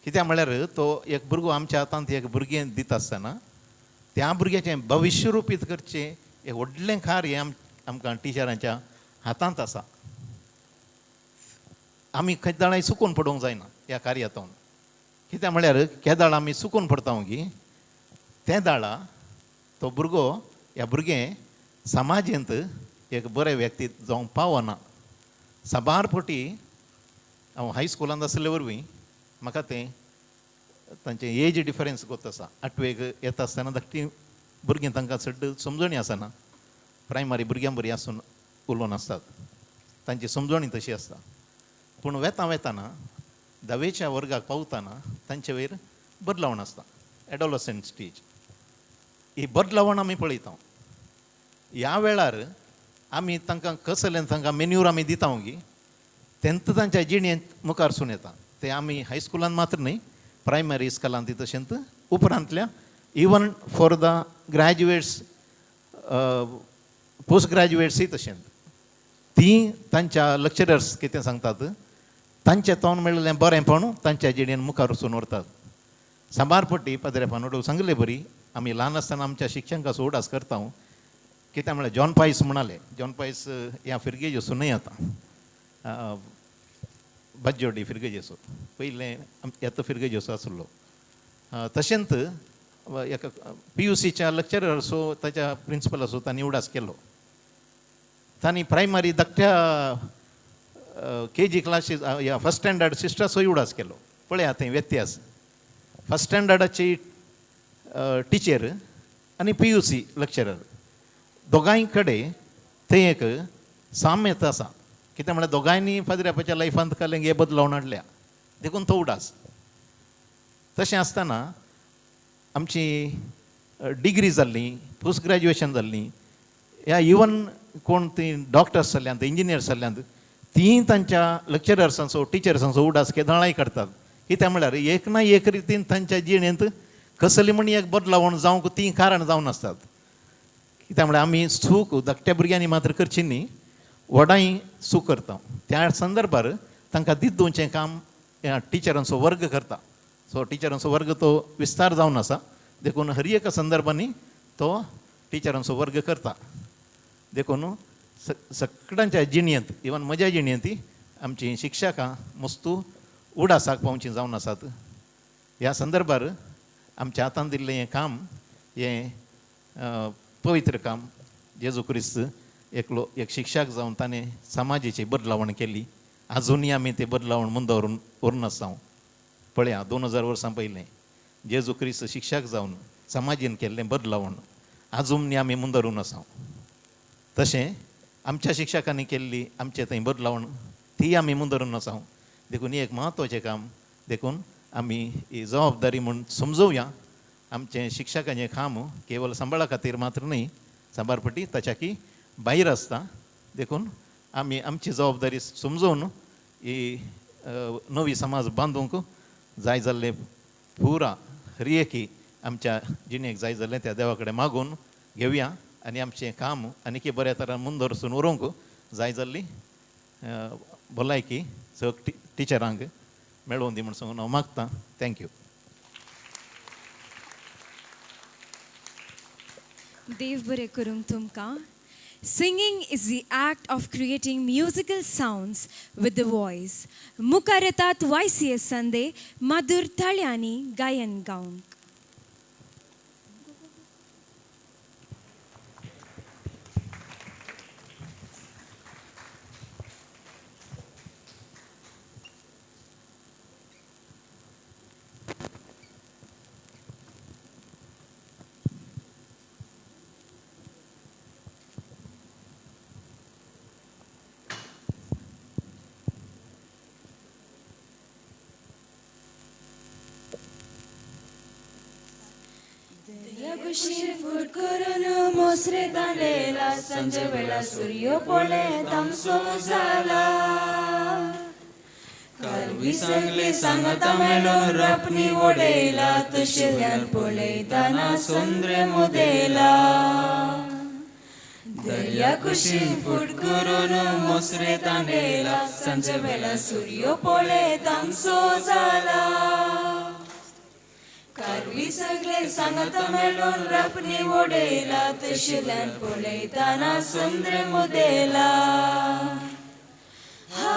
कित्याक म्हळ्यार तो एक भुरगो आमच्या हातांत एक भुरगें दिता आसतना त्या भुरग्याचें भविश्य रुपीत करचें एक व्हडलें कार्य आमकां टिचरांच्या हातांत आसा. आमी केदाळाय चुकून पडूंक जायना ह्या कार्यांतून. कित्याक म्हळ्यार केदाळ आमी चुकून पडटा गी तें दाळा तो भुरगो ह्या भुरगें समाजेंत एक बरें व्यक्ती जावंक पावना. साबार फावटी हांव हायस्कुलांत आसले वरवीं म्हाका तें तांचें एज डिफरन्स गोत आसा. आठवेक येता आसतना धाकटीं भुरगीं तांकां चड समजणी आसना, प्रायमरी भुरग्यां बरी आसून उलोवन आसतात, तांची समजणी तशी आसता. पूण वेता वेताना धावेच्या वर्गाक पावतना तांचे वयर बदलावण आसता, एडोलसंट स्टेज. ही बदलावण आमी पळयता. ह्या वेळार आमी तांकां कसलें तांकां मेन्यूर आमी दिता गी तेंत तांच्या जिणेंत मुखार सून येता. ते आमी हायस्कुलान मात्र न्हय, प्रायमरी स्कुलान ती तशेंच उपरांतल्या even for the graduates post ग्रॅज्युएट्सूय तशेंच तीं तांच्या लेक्चरर्स कितें सांगतात तांचें तोंड मेळिल्लें बरेंपण तांच्या जिणेन मुखार वचून व्हरतात. साबार पटी पाद्रेपान सांगले बरी आमी ल्हान आसतना आमच्या शिक्षकांचो उडास करता. कित्याक म्हळ्यार जॉन पायस म्हणाले, जॉन पायस ह्या फिरगेजेचो न्हय, आतां बाज्जोडी फिरगेजेचो पयलें येता फिरगेजेचो आसलो. तशेंच एका PUCच्या लेक्चरराचो ताच्या प्रिंसिपलाचो तांणी उडास केलो. तांणी प्रायमरी धाकट्या KG classes ह्या फर्स्ट स्टँडर्ड सिस्टराचोय उडास केलो. पळयात थंय व्यत्यास, फर्स्ट स्टँडर्डाची टिचर आनी PUC lecturer दोगांय कडेन थंय एक साम्यता आसा. कित्याक म्हळ्यार दोगांयनी फादराच्या लायफांत कालें हे बदलावण हाडल्या, देखून तो उडास. तशें आसतना आमची डिग्री जाल्ली, पोस्ट ग्रॅज्युएशन जाल्ली, ह्या इवन कोण ती डॉक्टर्स जाल्यांत, इंजिनियर्स जाल्यांत, तीं तांच्या लेक्चरर्सांचो टिचर्सांचो उडास केदळाय करतात. कित्याक म्हळ्यार एक ना एक रितीन तांच्या जिणेंत कसली म्हण एक बदलावण जावंक तीं कारण जावन आसतात. कित्याक म्हळ्यार आमी चूक धाकट्या भुरग्यांनी मात्र करची न्ही, व्हडांय चूक करता. त्या संदर्भार तांकां दीत दिवचें काम टिचरांचो वर्ग करता. सो टिचरांचो वर्ग तो विस्तार जावन आसा, देखून हर एका संदर्भांनी तो टिचरांचो वर्ग करता. देखून सगळ्यांच्या जिणेंत, इवन म्हज्या जिणेंत आमची शिक्षकां मस्तू उडासाक पावची जावन आसात. ह्या संदर्भार आमच्या हातान दिल्लें हें काम हें पवित्र काम. जेजू क्रिस्त एकलो एक शिक्षक जावन ताणें समाजाची बदलावण केली. आजुनूय आमी ते बदलावण मुंदवरून व्हरून आसा. पळया 2000 वर्सां पयलें जेजू क्रिस्त शिक्षक जावन समाजीन केल्लें बदलावण आजुनूय आमी मुंदरून आसा. तशें आमच्या शिक्षकांनी केल्ली आमचे थंय बदलावण ती आमी मुंदरून आसा. देखून एक म्हत्वाचें काम, देखून आमी ही जबाबदारी म्हूण समजोवया. आमचें शिक्षकांचें काम केवल सांबाळा खातीर मात्र न्हय, सांबार पटी ताच्याकी भायर आसता. देखून आमी आमची जबाबदारी समजून ही नवी समाज बांदूंक जाय जाल्लें पुरा हर एकी आमच्या जिणेक जाय जाल्लें त्या देवा कडेन मागून घेवया आनी आमचें काम आनीक बऱ्या तरान मुंदरसून व्हरूंक जाय जाल्ली भलायकी सग टिचरांक मेळोवन दी म्हूण सांगून हांव मागतां. Thank you. देव बरें करूंक तुमकां. Singing is the act of creating musical sounds with the voice. मुखार येतात YCS संदे मधुर ताळ्यांनी गायन गावंक. कुशीन फूट करून मोसरे तांडेला, सांजे वेळा सूर्य पळे तामसो जाला. कारवी सगळे सांगता मेळून रापणी वडयला, तशेल्यान पळयतना सोंद्रे मुदेला. दर्या कुशीन फूट करून मोसरे तांडेला, सांजे वेळा सूर्य पळे तामसो जाला. कारवी सगळे सांगता मेळून रापणी वडयला, तशेल्यान पळयतना सोंद्रे मुदेला. हा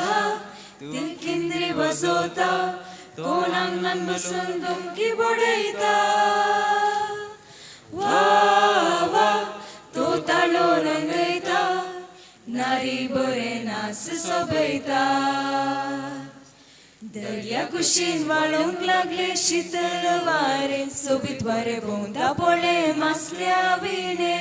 हा ती किंद्री बसोता, कोण आंगणान बसून धमकी बडयता. वा वा तो ताळो रंगयता, नारी बरें नास सोबयता. दर्या कुशीन वाळूंक लागले शितल वारें, सोबीत वारें भोंवता पळे मासल्या विणे.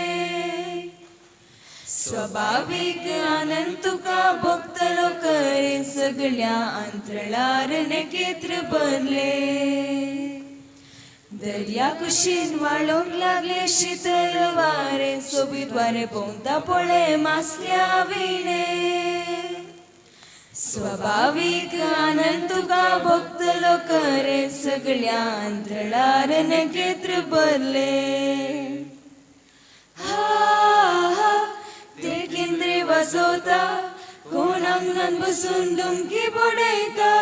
स्वभावीक आनंद तुका भोगतलो करें, सगळ्या अंतराळार नेकेत्र भरले. दर्या कुशीन वाळूंक लागले शितल वारें, सोबीत वारें भोंवता पळे मासल्या विणे. स्वभावीक आनंद तुका भोगतलो करे, सगळ्या अंतराळार नेकेत्र भरले. हा हा ते केंद्रे वाजोता, कोण आंगणान बसून धमकी बडयता.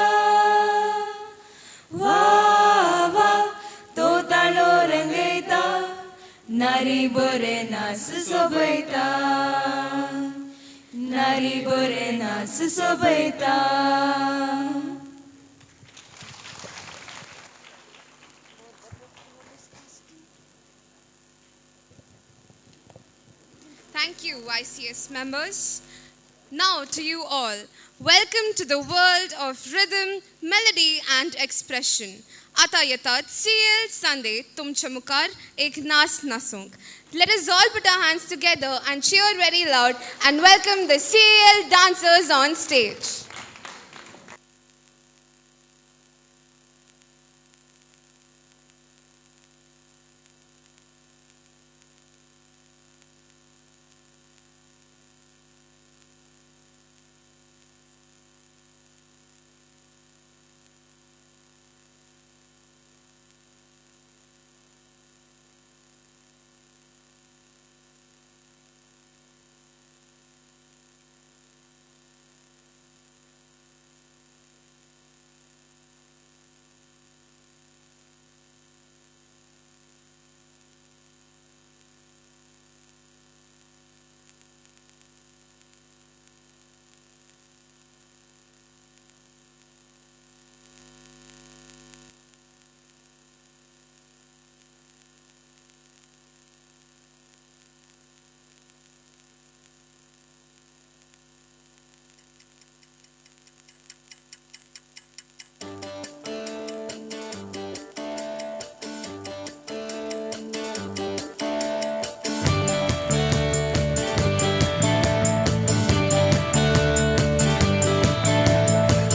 वा वा तो ताळो रंगयता, नारी बरे नास सोबयता, नारी बरे नास सोबयता. Thank you, YCS members. Now to you all, welcome to the world of rhythm, melody and expression. आता येतात CL Sunday तुमच्या मुखार एक नाच नाचूंक. Let us all put our hands together and cheer very loud and welcome the CL dancers on stage.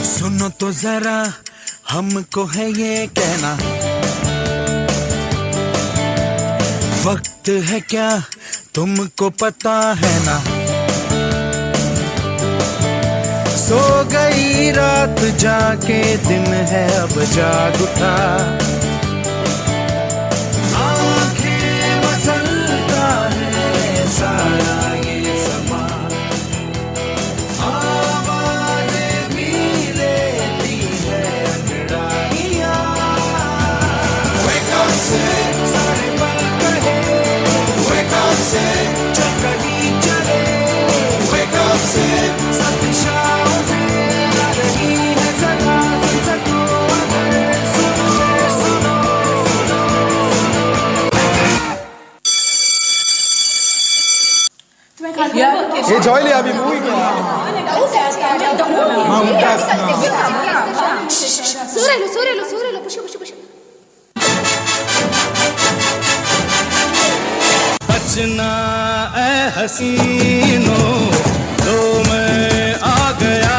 सुनो तो जरा हमको है ये कहना, वक्त है क्या तुमको पता है ना। सो गई रात जाके दिन है अब जाग उठा, आंखें मसलता है सारा ये समा, आवाज़ें भी लेती है अंगड़ाइयाँ। Wake up Sid, सारे पल कहे, Wake up Sid, चल कहीं चले, Wake up Sid, सब दिशाओं से आ रही है सदा, सुन सको अगर सुनो सुनो सुनो सुनो। हे जॉयली अभी मूवी सूरेलो सूरेलो सूरेलो पुश पुश पुश। बचना ऐ हसीनों तो मैं आ गया,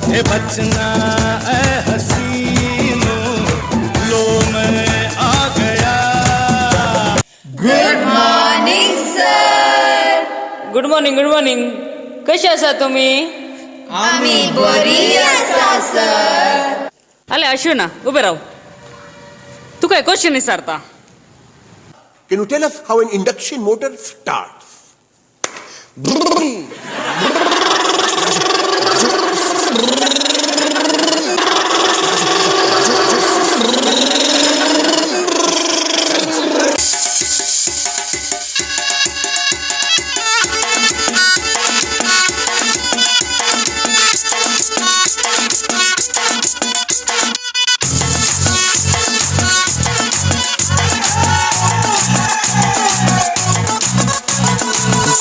हे बचना ऐ हसीनों लो मैं आ Gaya. Good morning sir. Good morning, good morning. कशी आसा तुमी? आमी बरी आसा सर. आले अश्विना उबे राव, तुका एक क्वेश्चन विचारता. Can you tell us how an induction motor starts?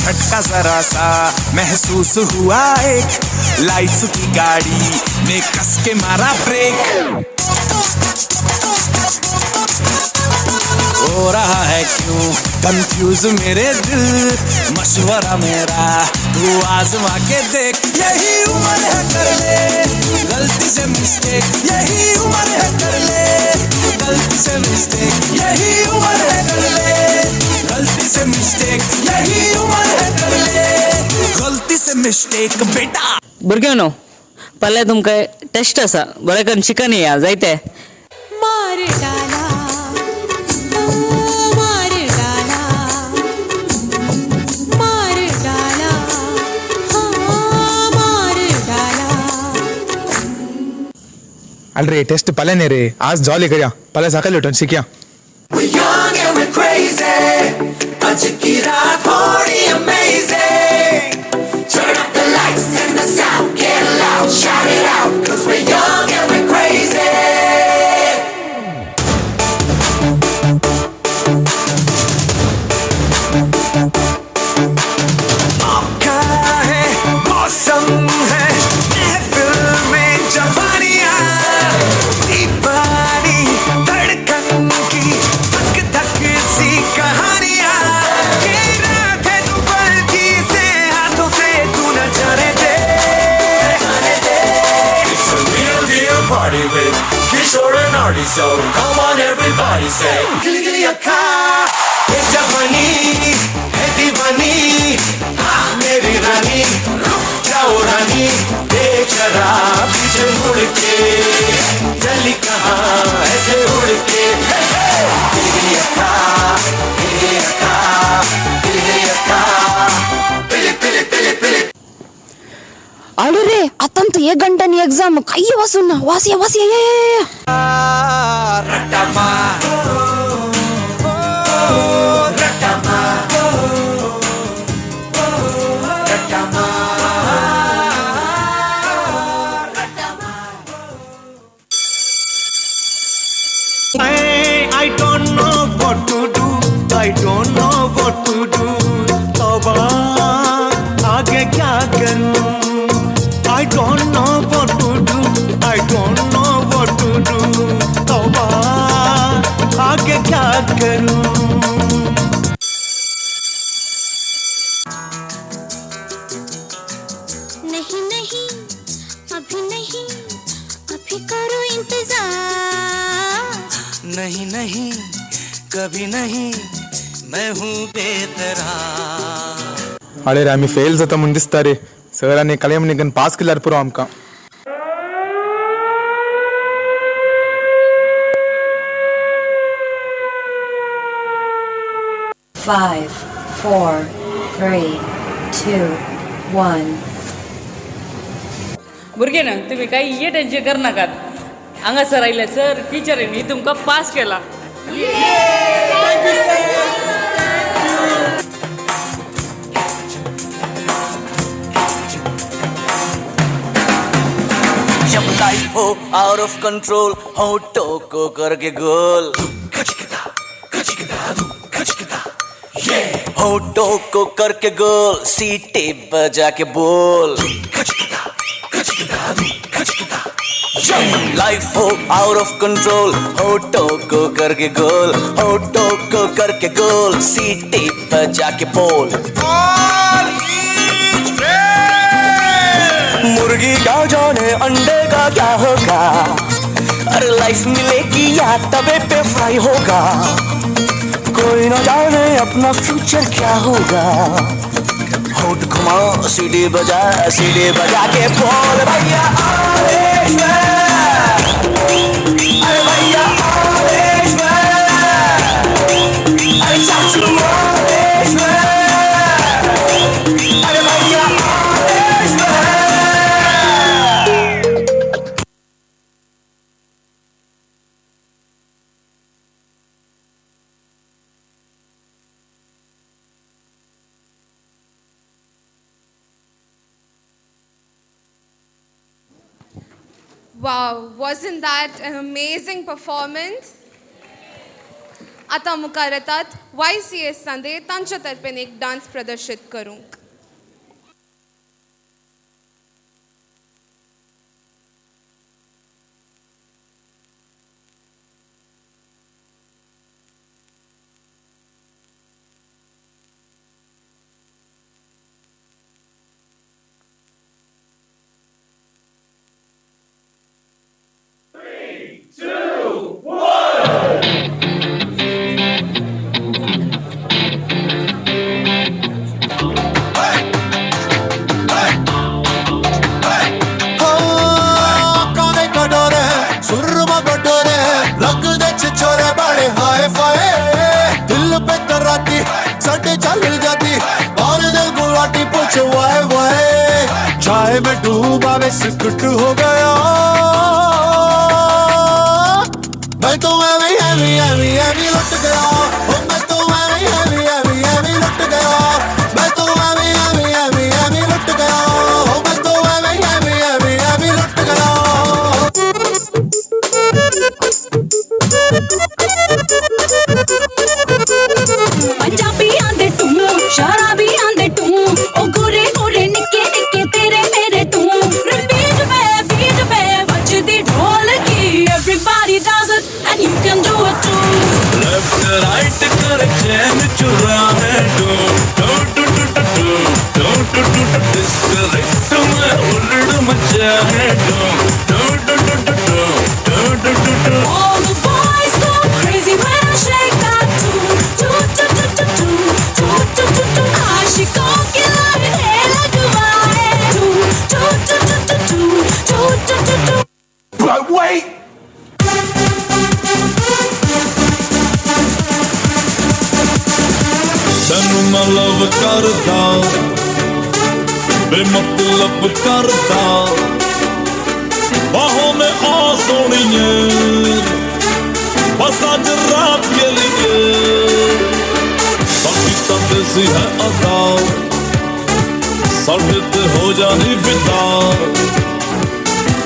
झटका जरा सा महसूस हुआ, एक लाइफ की गाड़ी ने कस के मारा ब्रेक। हो रहा है क्यों कंफ्यूज मेरे दिल, मशवरा मेरा तू आजमा के देख। यही उम्र है कर ले गलती से मिस्टेक, यही उम्र है कर ले गलती से मिस्टेक, यही उम्र है कर ले गलती से मिस्टेक, यही उम्र है कर ले गलती से मिस्टेक बेटा। भुरग्यांनो फाल्यां तुमकां टेस्ट आसा, बरें करून शिकन येया जायते। मार डाला मार डाला मार डाला हाँ मार डाला। अरे टेस्ट पले नहीं रे, आज जॉली करिया, पले सकाळी उठून शिकया। We're young and we're crazy. आज की रात थोड़ी amazing. Turn up the lights and the sound, get loud, shout it out, 'cause we're young and we're crazy. मौका है, मौसम है, महफिल में जवानियाँ, दीवानी धड़कन की धक धक सी कहानियाँ। ये रात है तू पलकी से हाथों से तू न जाने दे, जाने दे। It's a real deal party with Kishore and Artie, so come on everybody say Gilli gilli अक्खा, ये जवानी है दीवानी, हाँ मेरी रानी, रुक जाओ रानी, देख जरा पीछे मुड़ के, चली कहाँ ऐसे उड़ के। गिली गिली अक्खा, गिली गिली अक्खा, गिली गिली अक्खा, पिली पिली पिली पिली। अरे रे आतां एक घंटानी एग्जाम काय वाचून ना, वाचया वाचया या या या। रट्टा I don't know what to do, I don't know what to do. तौबा आगे क्या करूं? I don't know what to do, I don't know what to do. तौबा आगे क्या करूं? नहीं नहीं अभी नहीं, अभी करो इंतजार। नहीं नहीं कभी नहीं, मैं हूँ बेतरार। अरे रे आमी फेल जाता म्हूण दिसता रे, सर आनी कलम निघून पास केल्यार पुरो आमकां। 5, 4, 3, 2, 1. भुरगे ना तुम्ही काही ये टेन्शन करनाकात. हांगासर आयले सर टिचरींनी तुमकां पास केला. जब लाइफ हो आउट ऑफ कंट्रोल, होठों को करके गोल, होठों को करके गोल, सीटी बजा के बोल। लाइफ हो आउट ऑफ कंट्रोल, होठों को करके गोल, होठों को करके गोल, सीटी बजा के बोल। मुर्गी क्या जाने अंडे का क्या होगा, अरे लाइफ मिलेगी या तवे पे फ्राई होगा, कोई ना जाने अपना फ्यूचर क्या होगा। होठ घुमाओ सीढ़ी बजा के बोल भैया अरे भैया अरे चाचू अरे भैया। Wow, wasn't that an amazing performance? आता मुखार येतात YCS सांदे तांच्या तर्फेन एक डान्स प्रदर्शित करूंक. चाय में डूबा बिस्कुट हो गया मैं तो एवी एवी एवी एवी लुट गया ओ मैं तो एवी एवी एवी एवी राइट कर चैन चुराए do do do do do do do do do disc right में उलड़ मचा है do do do do do do do do do. All the boys go crazy when I shake that do do do do do do do do do do. आशिकों की line है लगवाए do do do do do do do do do. But wait! तैनू मैं love करदा बेमतलब करदा बाहों में आ सोनिए बस आज रात के लिए बाकी तो देसी है अदा साढ़े ते हो जानी फिदा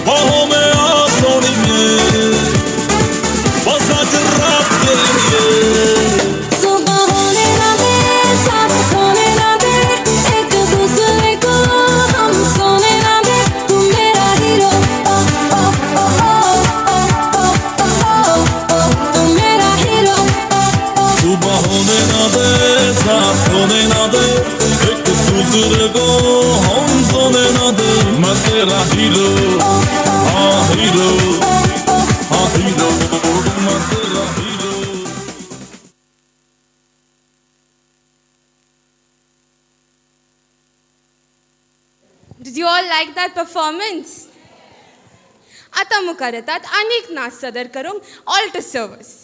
बाहों में आ सोनिए बस आज रात के लिए। सुबह होने ना दे, साथ खोने ना दे, एक दूसरे को हम सोने ना दे। तू मेरा हीरो ओ ओ ओ ओ ओ ओ ओ, तू मेरा हीरो। सुबह होने ना दे, साथ होने ना दे, एक दूसरे को हम सोने ना दे। मैं तेरा हीरो, हाँ हीरो, हाँ हीरो, मैं तेरा hero. Did you all like that performance? आतां मुखार येतात आनीक नाच सादर करूंक ऑल्ट सर्वस.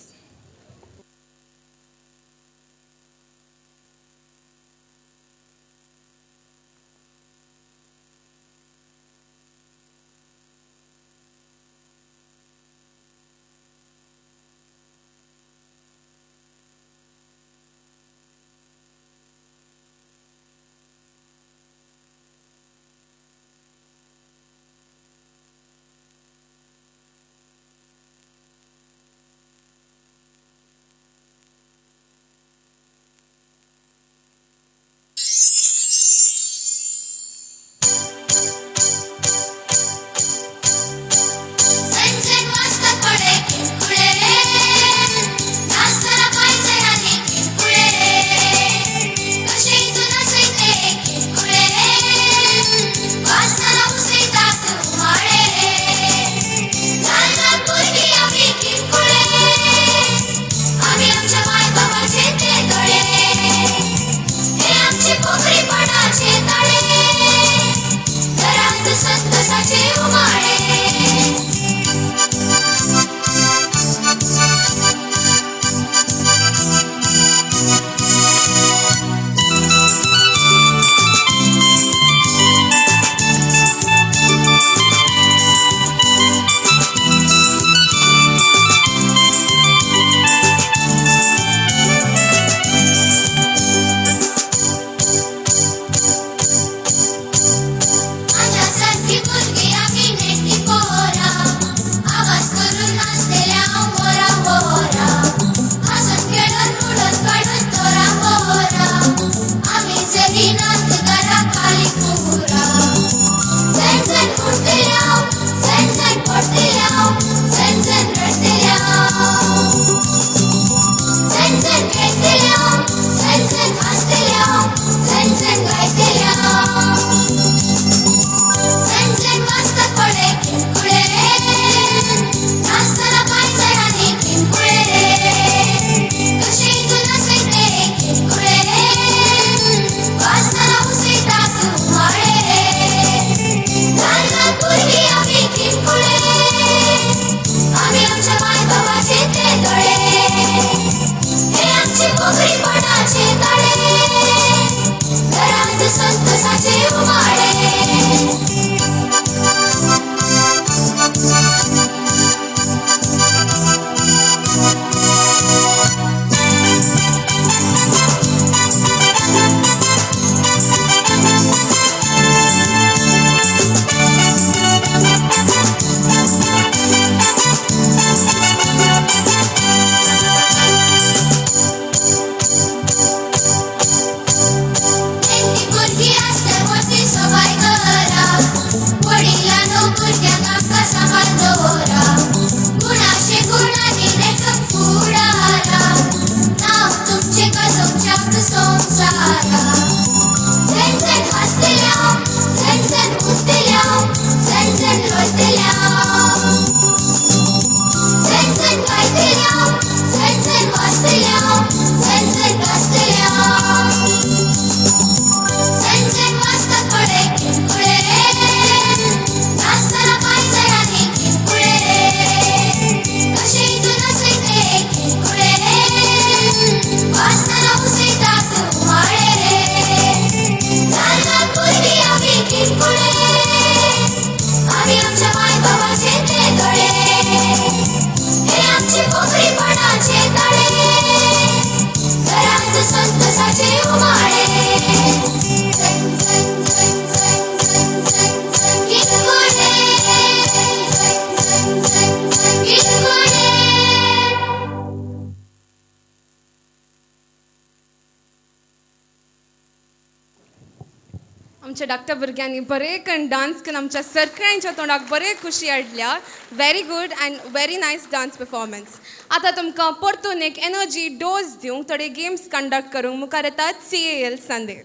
आमच्या धाकट्या भुरग्यांनी बरे करून डान्स करून आमच्या सरकारांच्या तोंडाक बरे खुशी हाडल्या. Very good and very nice dance performance. आतां तुमकां परतून एक एनर्जी डोज दिवंक थोडे गेम्स कंडक्ट करूंक मुखार येतात CAL Sande.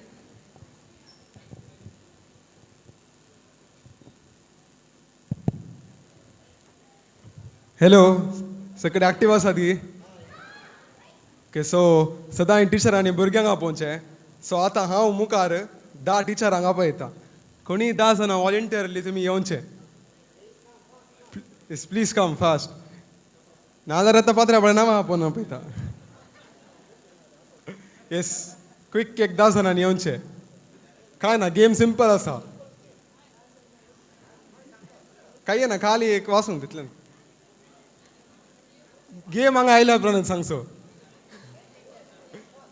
Hello, सगळे ऍक्टिव्ह आसा ती? ओके, सो सदांय टिचरांनी भुरग्यांक आपोवचें. सो आतां हांव मुखार 10 टिचरांक आपयता. कोणीय 10 जाणां वॉलंटियरली तुमी येवचे. प्लीज कम फास्ट, नाजाल्यार आतां पात्र्या पळय नांवां आपोवन आपयता. येस, क्विक एक 10 जाणांनी येवचे. कांय ना, गेम सिंपल आसा, कांय ना, खाली एक वासूंक तितलें. गेम हांगा आयल्या उपरांत सांगचो.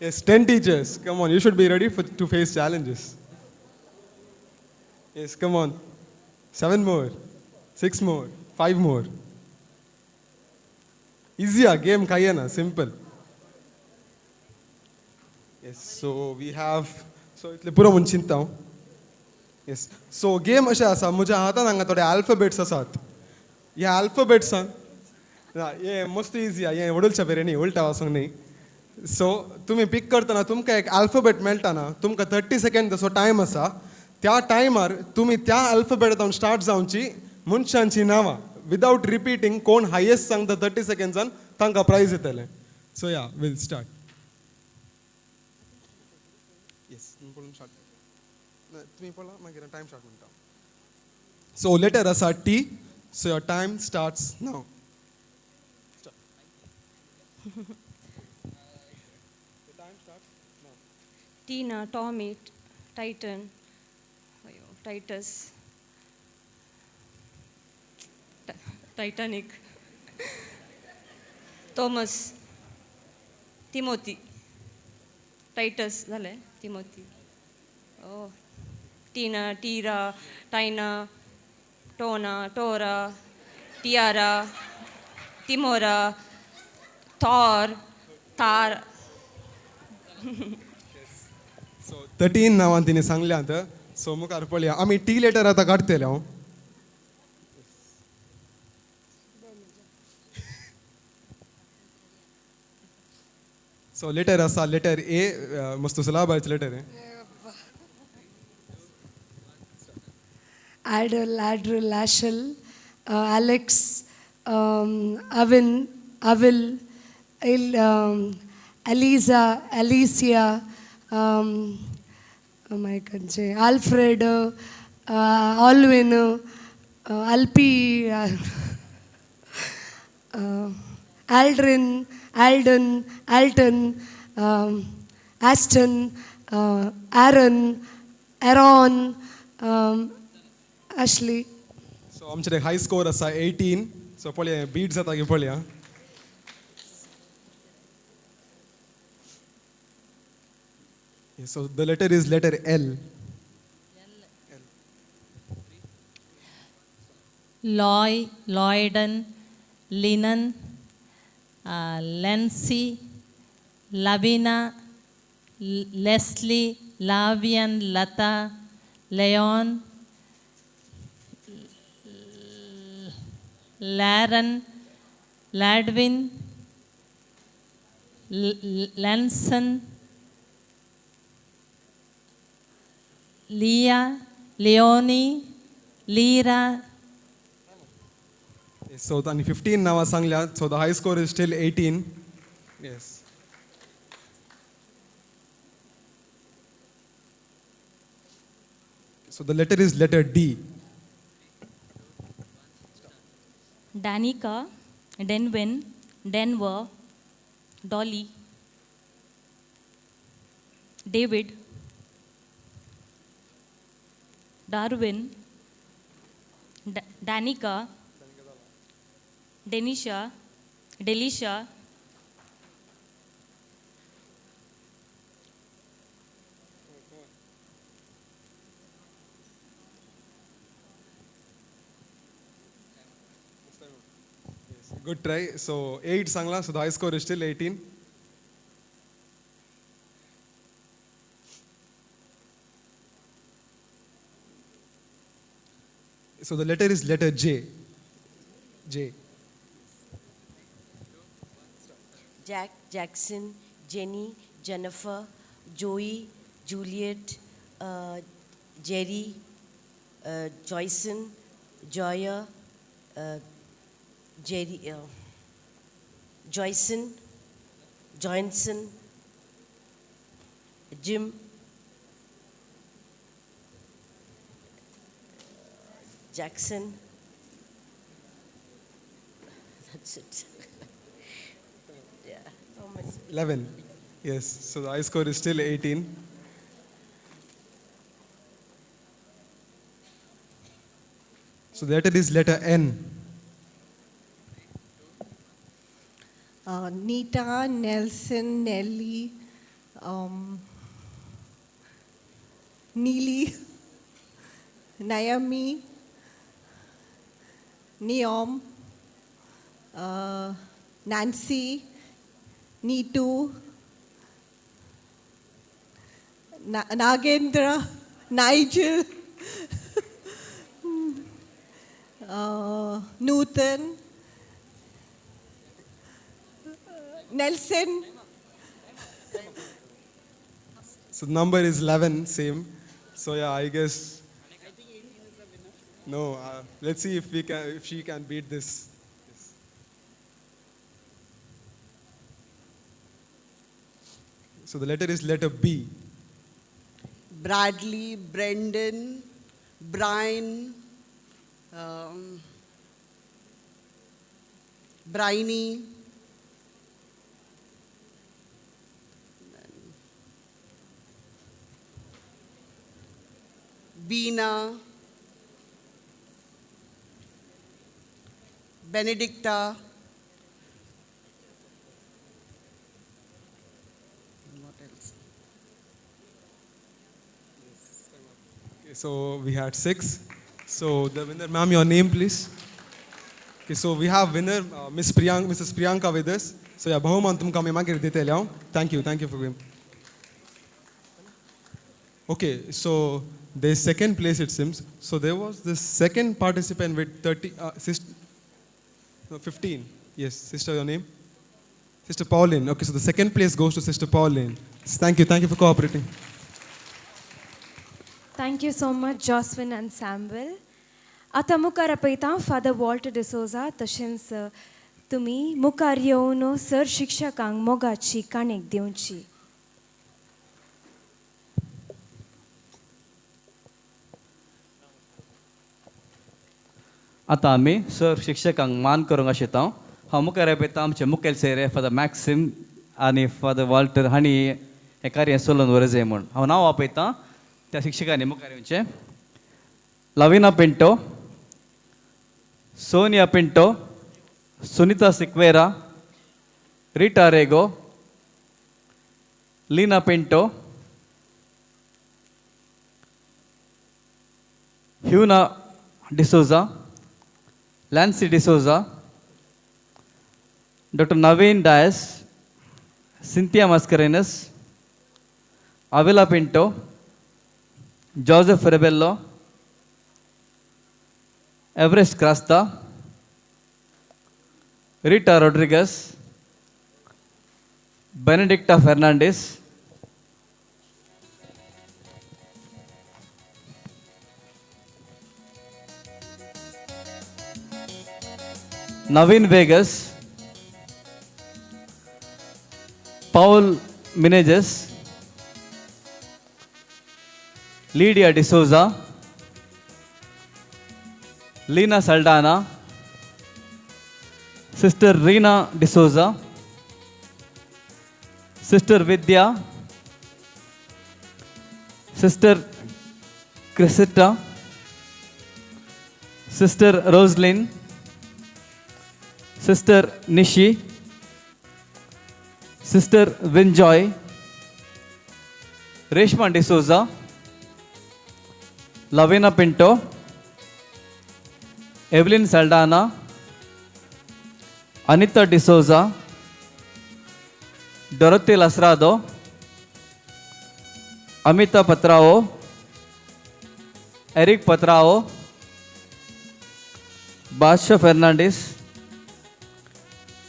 Yes, 10 teachers. Come on, you should be ready to face challenges. Yes, come on. 7 more, 6 more, 5 more. Easy, game kaya na, simple. Yes, so we have, so itle puro mun chinta. Yes, so game asha asa, mujha हातान हांगा थोडे alphabets आसात. ह्या alphabets ये मस्त easy आ, ये वडूलच्या बेरे न्ही, उलटा वचूंक न्ही. सो तुमी पीक करतना तुमकां एक अल्फाबेट मेळटा ना, तुमकां 30 सेकंड जसो टायम आसा, त्या टायमार तुमी त्या अल्फाबेटान स्टार्ट जावची मनशांची नांवां विदावट रिपीटींग. कोण हायेस्ट सांगता 30 सेकंड्सान तांकां प्रायज येतलें. So yeah we'll start. Yes, तुमी पळोवन स्टार्ट, तुमी पळोवला मागीर टायम स्टार्ट म्हणटा. सो लेटर आसा T. So your time starts now. Tina, Tommy, Titan, Titus, Titanic, Thomas, Timothy, Titus, झाले Timothy, oh, Tina, Tira, Tina, Tona, Tora, Tiara, Timora, Thor, Tar. 13 नांवां तिणें सांगल्यांत. सो मुखार पळया, आमी टी लेटर आतां काडटले. हांव सो लेटर आसा लेटर ए. मस्त सलाबायचें लेटर हें. Adel, Adril, Ashel, Alex, Avin, Avil, Aliza, Alicia, Alfred, Alvin, Alpi, Aldrin, Alden, Alton, Aston, Aaron, Aaron, Ashley. So आमचे हाय स्कोर आसा 18. सो पळया बीट जाता की पळया. So the letter is letter L. Loy, Loyden, Linen, Lancy, Lavina, Leslie, Lavian, Lata, Leon, Laren, Ladwin, Lanson, Leah, Leonie, Lyra. So तांणी 15 नांवां सांगल्यात. So the high score is still 18. Yes. So the letter is letter D. Danica, Denwin, Denver, Dolly, David, Darwin, Danica, Denisha, Delisha, Good try. So 8 sangla, so the high score is still 18. So the letter is letter J. J. Jack, Jackson, Jenny, Jennifer, Joey, Juliet, Jerry, Joyson, Joya, Jerry, Joyson, Johnson, Jim, Jackson. That's it. Yeah. 11. Yes. So the high score is still 18. So the letter is letter N. Nita, Nelson, Nelly, Neely, Naomi, Neom, Nancy, Neetu, Nagendra, Nigel, Newton, Nelson. So the number is 11, same. So yeah, I guess. No, let's see if we can, if she can beat this. Yes. So the letter is letter B. Bradley, Brendan, Brian, Bryony, Beena, Benedicta. What else? Okay, so we had 6. So the winner, ma'am, your name, please. Okay, so we have winner, Miss Priyanka, Mrs. Priyanka with us. So yeah, bahuman tumka main मांग देते हैं. Thank you for coming. Okay, so the second place it seems. So there was this second participant with 15. Yes, sister, your name? Sister Pauline. Okay, so the second place goes to Sister Pauline. Thank you for cooperating. Thank you so much, Jocelyn and Samuel. आतां मुखार आपयता father Walter D'Souza तशेंच तुमी मुखार येवन sir शिक्षकांक मोगाची काणीक दिवची. आतां आमी सर शिक्षकांक मान करूंक आशिता. हांव मुखार आपयता आमचे मुखेल सोयरे फादर मॅक्सिम आनी फादर वॉल्टर हांणी हें कार्य चलोवन व्हरूंक जाय म्हूण हांव नांव आपयता त्या शिक्षकांनी मुखार येवचें. Lavina Pinto, Sonia Pinto, Sunita Sequeira, Rita Rego, Leena Pinto, Huna D'Souza, Lancy D'Souza, Dr. Naveen Dias, Cynthia Mascarenas, Avila Pinto, Joseph Rebello, Everest Crasta, Rita Rodriguez, Benedicta Fernandez, Naveen Vegas, Paul Menezes, Lydia D'Souza, Lina Saldana, Sister Reena D'Souza, Sister Vidya, Sister Crisita, Sister Roslyn, Sister Nishi, Sister Vinjoy, Reshma D'Souza, Lavina Pinto, Evelyn Saldana, Anita D'Souza, Dorothy Lasrado, Amita Patrao, Eric Patrao, Basha Fernandes,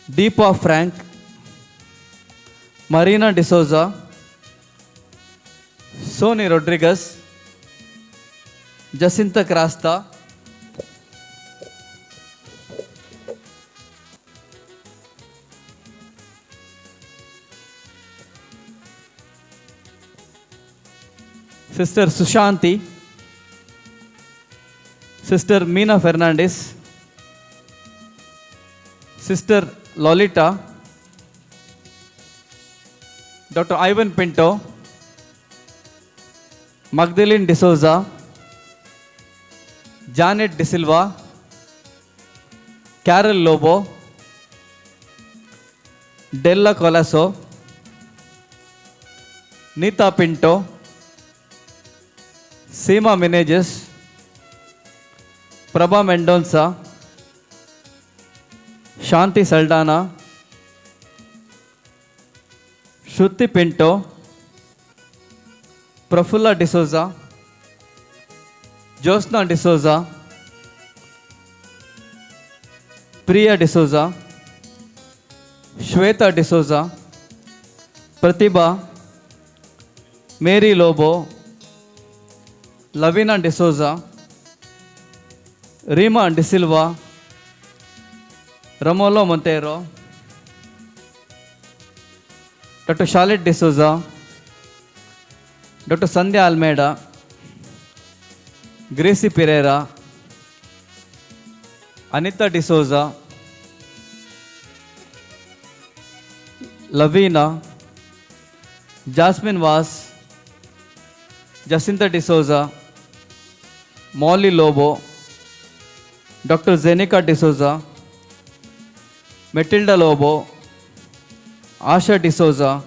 Deepa Frank, Marina D'Souza, Sony Rodriguez, Jacinta Crasta, Sister Sushanti, Sister Meena Fernandez, Sister Lolita, Dr. Ivan Pinto, Magdalene D'Souza, Janet D'Silva, Carol Lobo, Della Colasso, Nita Pinto, Seema Menezes, Prabha Mendonça, Shanti Saldana, Shruti Pinto, Prafulla D'Souza, Josna D'Souza, Priya D'Souza, Shweta D'Souza, Pratibha, Mary Lobo, Lavina D'Souza, Reema D'Silva, Ramolo Monteiro, Dr. Charlotte D'Souza, Dr. Sandhya Almeida, Gracie Pereira, Anita D'Souza, Lavina, Jasmine Vaz, Jacinta D'Souza, Molly Lobo, Dr. Zenica D'Souza, Matilda Lobo, Asha D'Souza,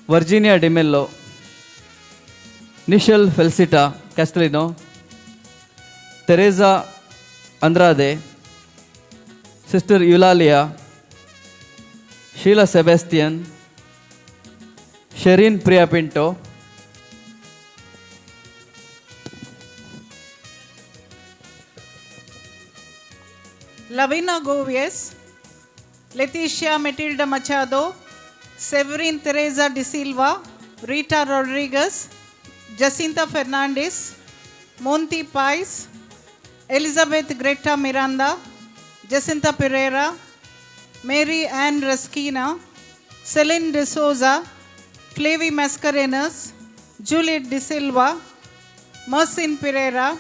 Virginia D'Mello, Nishal Felicita Castellino, Teresa Andrade, Sister Eulalia, Sheila Sebastian, Sherin Priya Pinto, Lavina Govies, Leticia Matilda Machado, Severin Teresa De Silva, Rita Rodriguez, Jacinta Fernandez, Monty Pais, Elizabeth Greta Miranda, Jacinta Pereira, Mary Ann Raskina, Celine De Souza, Flavi Mascarenas, Juliet De Silva, Mersin Pereira,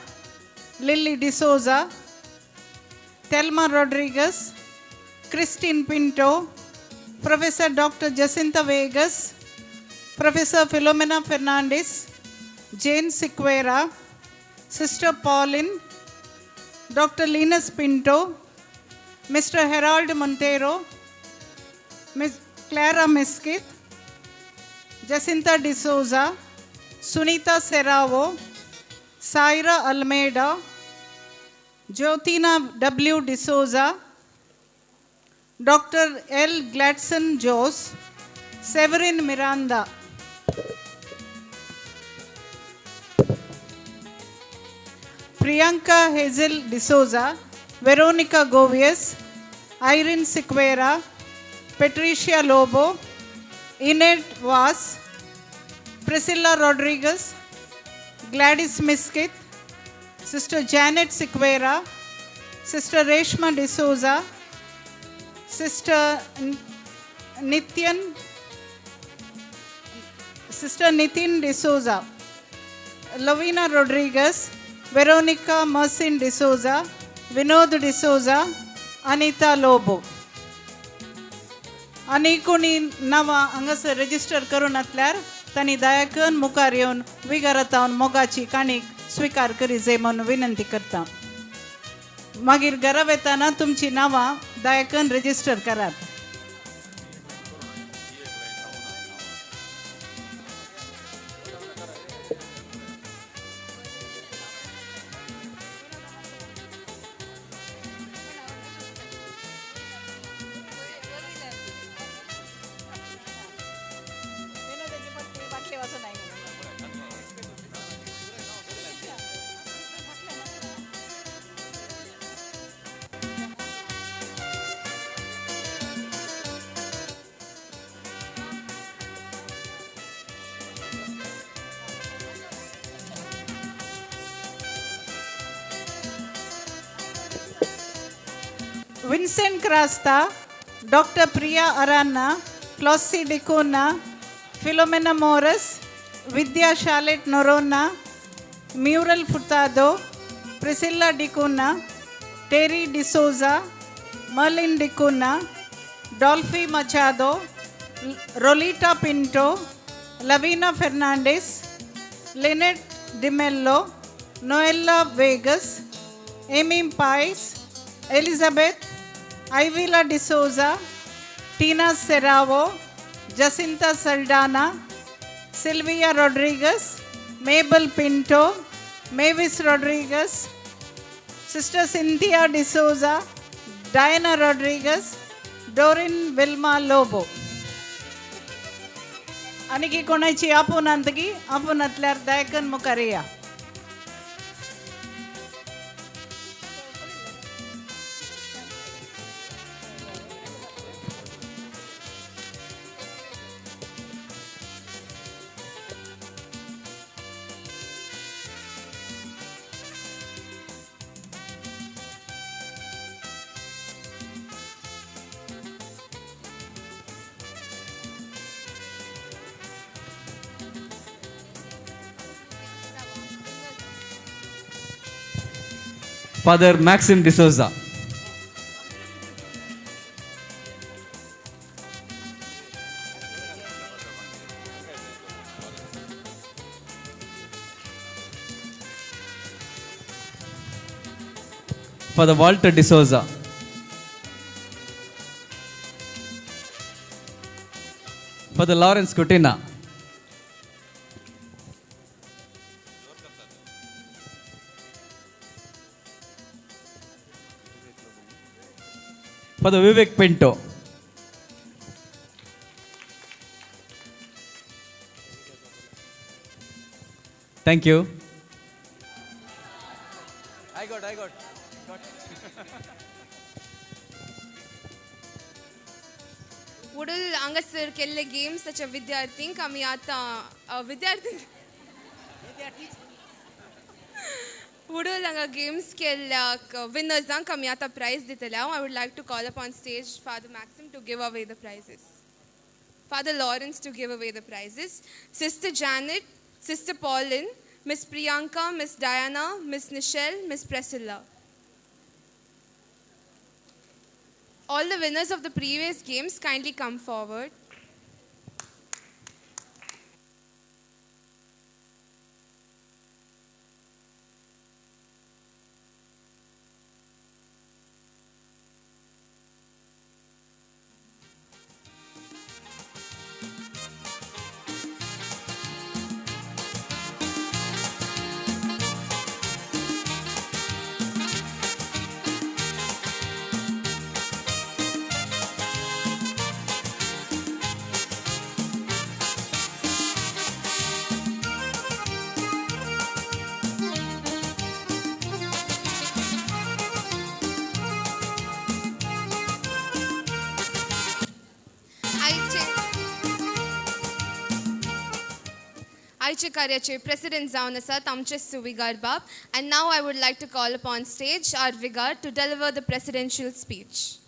Lily De Souza, Thelma Rodriguez, Christine Pinto, Professor Dr. Jacinta Vegas, Professor Philomena Fernandez, Jane Sequeira, Sister Pauline, Dr. Linus Pinto, Mr. Harold Montero, Ms. Clara Miskith, Jacinta D'Souza, Sunita Serravo, Saira Almeida, Jyotina W. D'Souza, Dr. L. Gladson Jose, Severin Miranda. Priyanka Hazel D'Souza, Veronica Govies, Irene Sequeira, Patricia Lobo, Inet Vaz, Priscilla Rodriguez, Gladys Miskith, Sister Janet Sequeira, Sister Reshma D'Souza, Sister Nityan, Sister Nitin D'Souza, Lavina Rodriguez, Veronica Mersin D'Souza, Vinod D'Souza, Anita Lobo. आनी कोणी नांवां हांगासर register करून आसल्यार तांणी दया करून मुखार येवन विगारातावन मोगाची काणीक स्विकार करी जाय म्हणून विनंती करता. मागीर घरा वेताना तुमची नांवां दया करून रजिस्टर करात. Vincent Crasta, doctor Priya Aranha, Closy D'Cunha, Philomena Morris, Vidya Charlotte Noronha, Muriel Furtado, Priscilla D'Cunha, Terry D'Souza, Merlin D'Cunha, Dolphy Machado, Rolita Pinto, Lavina Fernandez, Lynette D'Mello, Noella Vegas, Amy Pais, Elizabeth, Ivila D'Souza, Tina Serravo, Jacinta Saldana, Sylvia Rodriguez, Mabel Pinto, Mavis Rodriguez, Sister Cynthia D'Souza, Diana Rodriguez, Dorin Vilma Lobo. आनी कोणाची आपून अंतगी आपून आतल्यार दयाकन मुखार या. Father Maxim D'Souza. Father Walter D'Souza. Father Lawrence Coutinho. Father Vivek Pinto. Thank you. I got. वडील हांगासर केल्ले games ताच्या विद्यार्थींक आमी आतां विद्यार्थी वडील हांगा गेम्स केल्ल्या विनर्सांक आमी आतां प्रायज दितले. हांव I would like to call up on stage Father Maxim to give away the prizes, Father Lawrence to give away the prizes, Sister Janet, Sister Pauline, Miss Priyanka, Miss Diana, Miss Nichelle, Miss Priscilla. All the winners of the previous games kindly come forward. आयचे कार्याचे president जावन आसात आमचे सुविगार बाब. And now I would like to call upon stage our vicar to deliver the presidential speech.